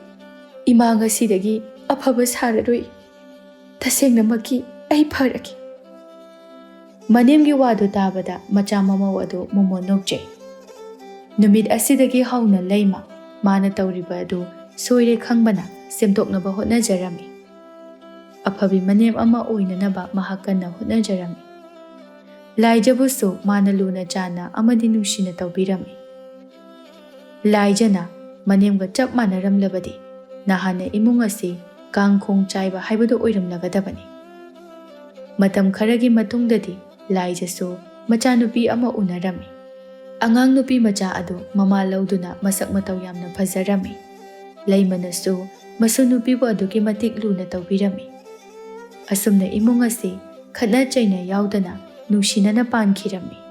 ꯏꯃꯥ ꯉꯁꯤꯗꯒꯤ ꯑꯐꯕ ꯁꯥꯔꯔꯣꯏ꯫ ꯇꯁꯦꯡꯅꯃꯛꯀꯤ ꯑꯩ ꯐꯔꯒꯦ꯫" ꯃꯅꯦꯝꯒꯤ ꯋꯥꯗꯨ ꯇꯥꯕꯗ ꯃꯆꯥ ꯃꯃꯧ ꯑꯗꯨ ꯃꯣꯃꯣꯟ ꯅꯣꯛꯆꯩ꯫ ꯅꯨꯃꯤꯠ ꯑꯁꯤꯗꯒꯤ ꯍꯧꯅ ꯂꯩꯃ ꯃꯥꯅ ꯇꯧꯔꯤꯕ ꯑꯗꯨ ꯁꯣꯏꯔꯦ ꯈꯪꯕꯅ ꯁꯦꯝꯗꯣꯛꯅꯕ ꯍꯣꯠꯅꯖꯔꯝꯃꯤ꯫ ꯑꯐꯕꯤ ꯃꯅꯦꯝ ꯑꯃ ꯑꯣꯏꯅꯅꯕ ꯃꯍꯥꯛ ꯀꯟꯅ ꯍꯣꯠꯅꯖꯔꯝꯃꯤ꯫ ꯂꯥꯏꯖꯕꯨꯁꯨ ꯃꯥꯅ ꯂꯨꯅ ꯆꯥꯟꯅ ꯑꯃꯗꯤ ꯅꯨꯡꯁꯤꯅ ꯇꯧꯕꯤꯔꯝꯃꯤ꯫ ꯂꯥꯏꯖꯅ ꯃꯅꯦꯝꯒ ꯆꯞ ꯃꯥꯟꯅꯔꯝꯂꯕꯗꯤ ꯅꯍꯥꯟꯅ ꯏꯃꯨꯡ ꯑꯁꯤ ꯀꯥꯡꯈꯣꯡ ꯆꯥꯏꯕ ꯍꯥꯏꯕꯗꯨ ꯑꯣꯏꯔꯝꯂꯒꯗꯕꯅꯤ꯫ ꯃꯇꯝ ꯈꯔꯒꯤ ꯃꯇꯨꯡꯗꯗꯤ ꯂꯥꯏꯖꯁꯨ ꯃꯆꯥꯅꯨꯄꯤ ꯑꯃ ꯎꯅꯔꯝꯃꯤ꯫ ꯑꯉꯥꯡ ꯅꯨꯄꯤ ꯃꯆꯥ ꯑꯗꯨ ꯃꯃꯥ ꯂꯧꯗꯨꯅ ꯃꯁꯛ ꯃꯇꯧ ꯌꯥꯝꯅ ꯐꯖꯔꯝꯃꯤ꯫ ꯂꯩꯃꯅꯁꯨ ꯃꯁꯨ ꯅꯨꯄꯤꯕꯨ ꯑꯗꯨꯛꯀꯤ ꯃꯇꯤꯛ ꯂꯨꯅ ꯇꯧꯕꯤꯔꯝꯃꯤ꯫ ꯑꯁꯨꯝꯅ ꯏꯃꯨꯡ ꯑꯁꯤ ꯈꯠꯅ ꯆꯩꯅ ꯌꯥꯎꯗꯅ ꯅꯨꯡꯁꯤꯅꯅ ꯄꯥꯟꯈꯤꯔꯝꯃꯤ꯫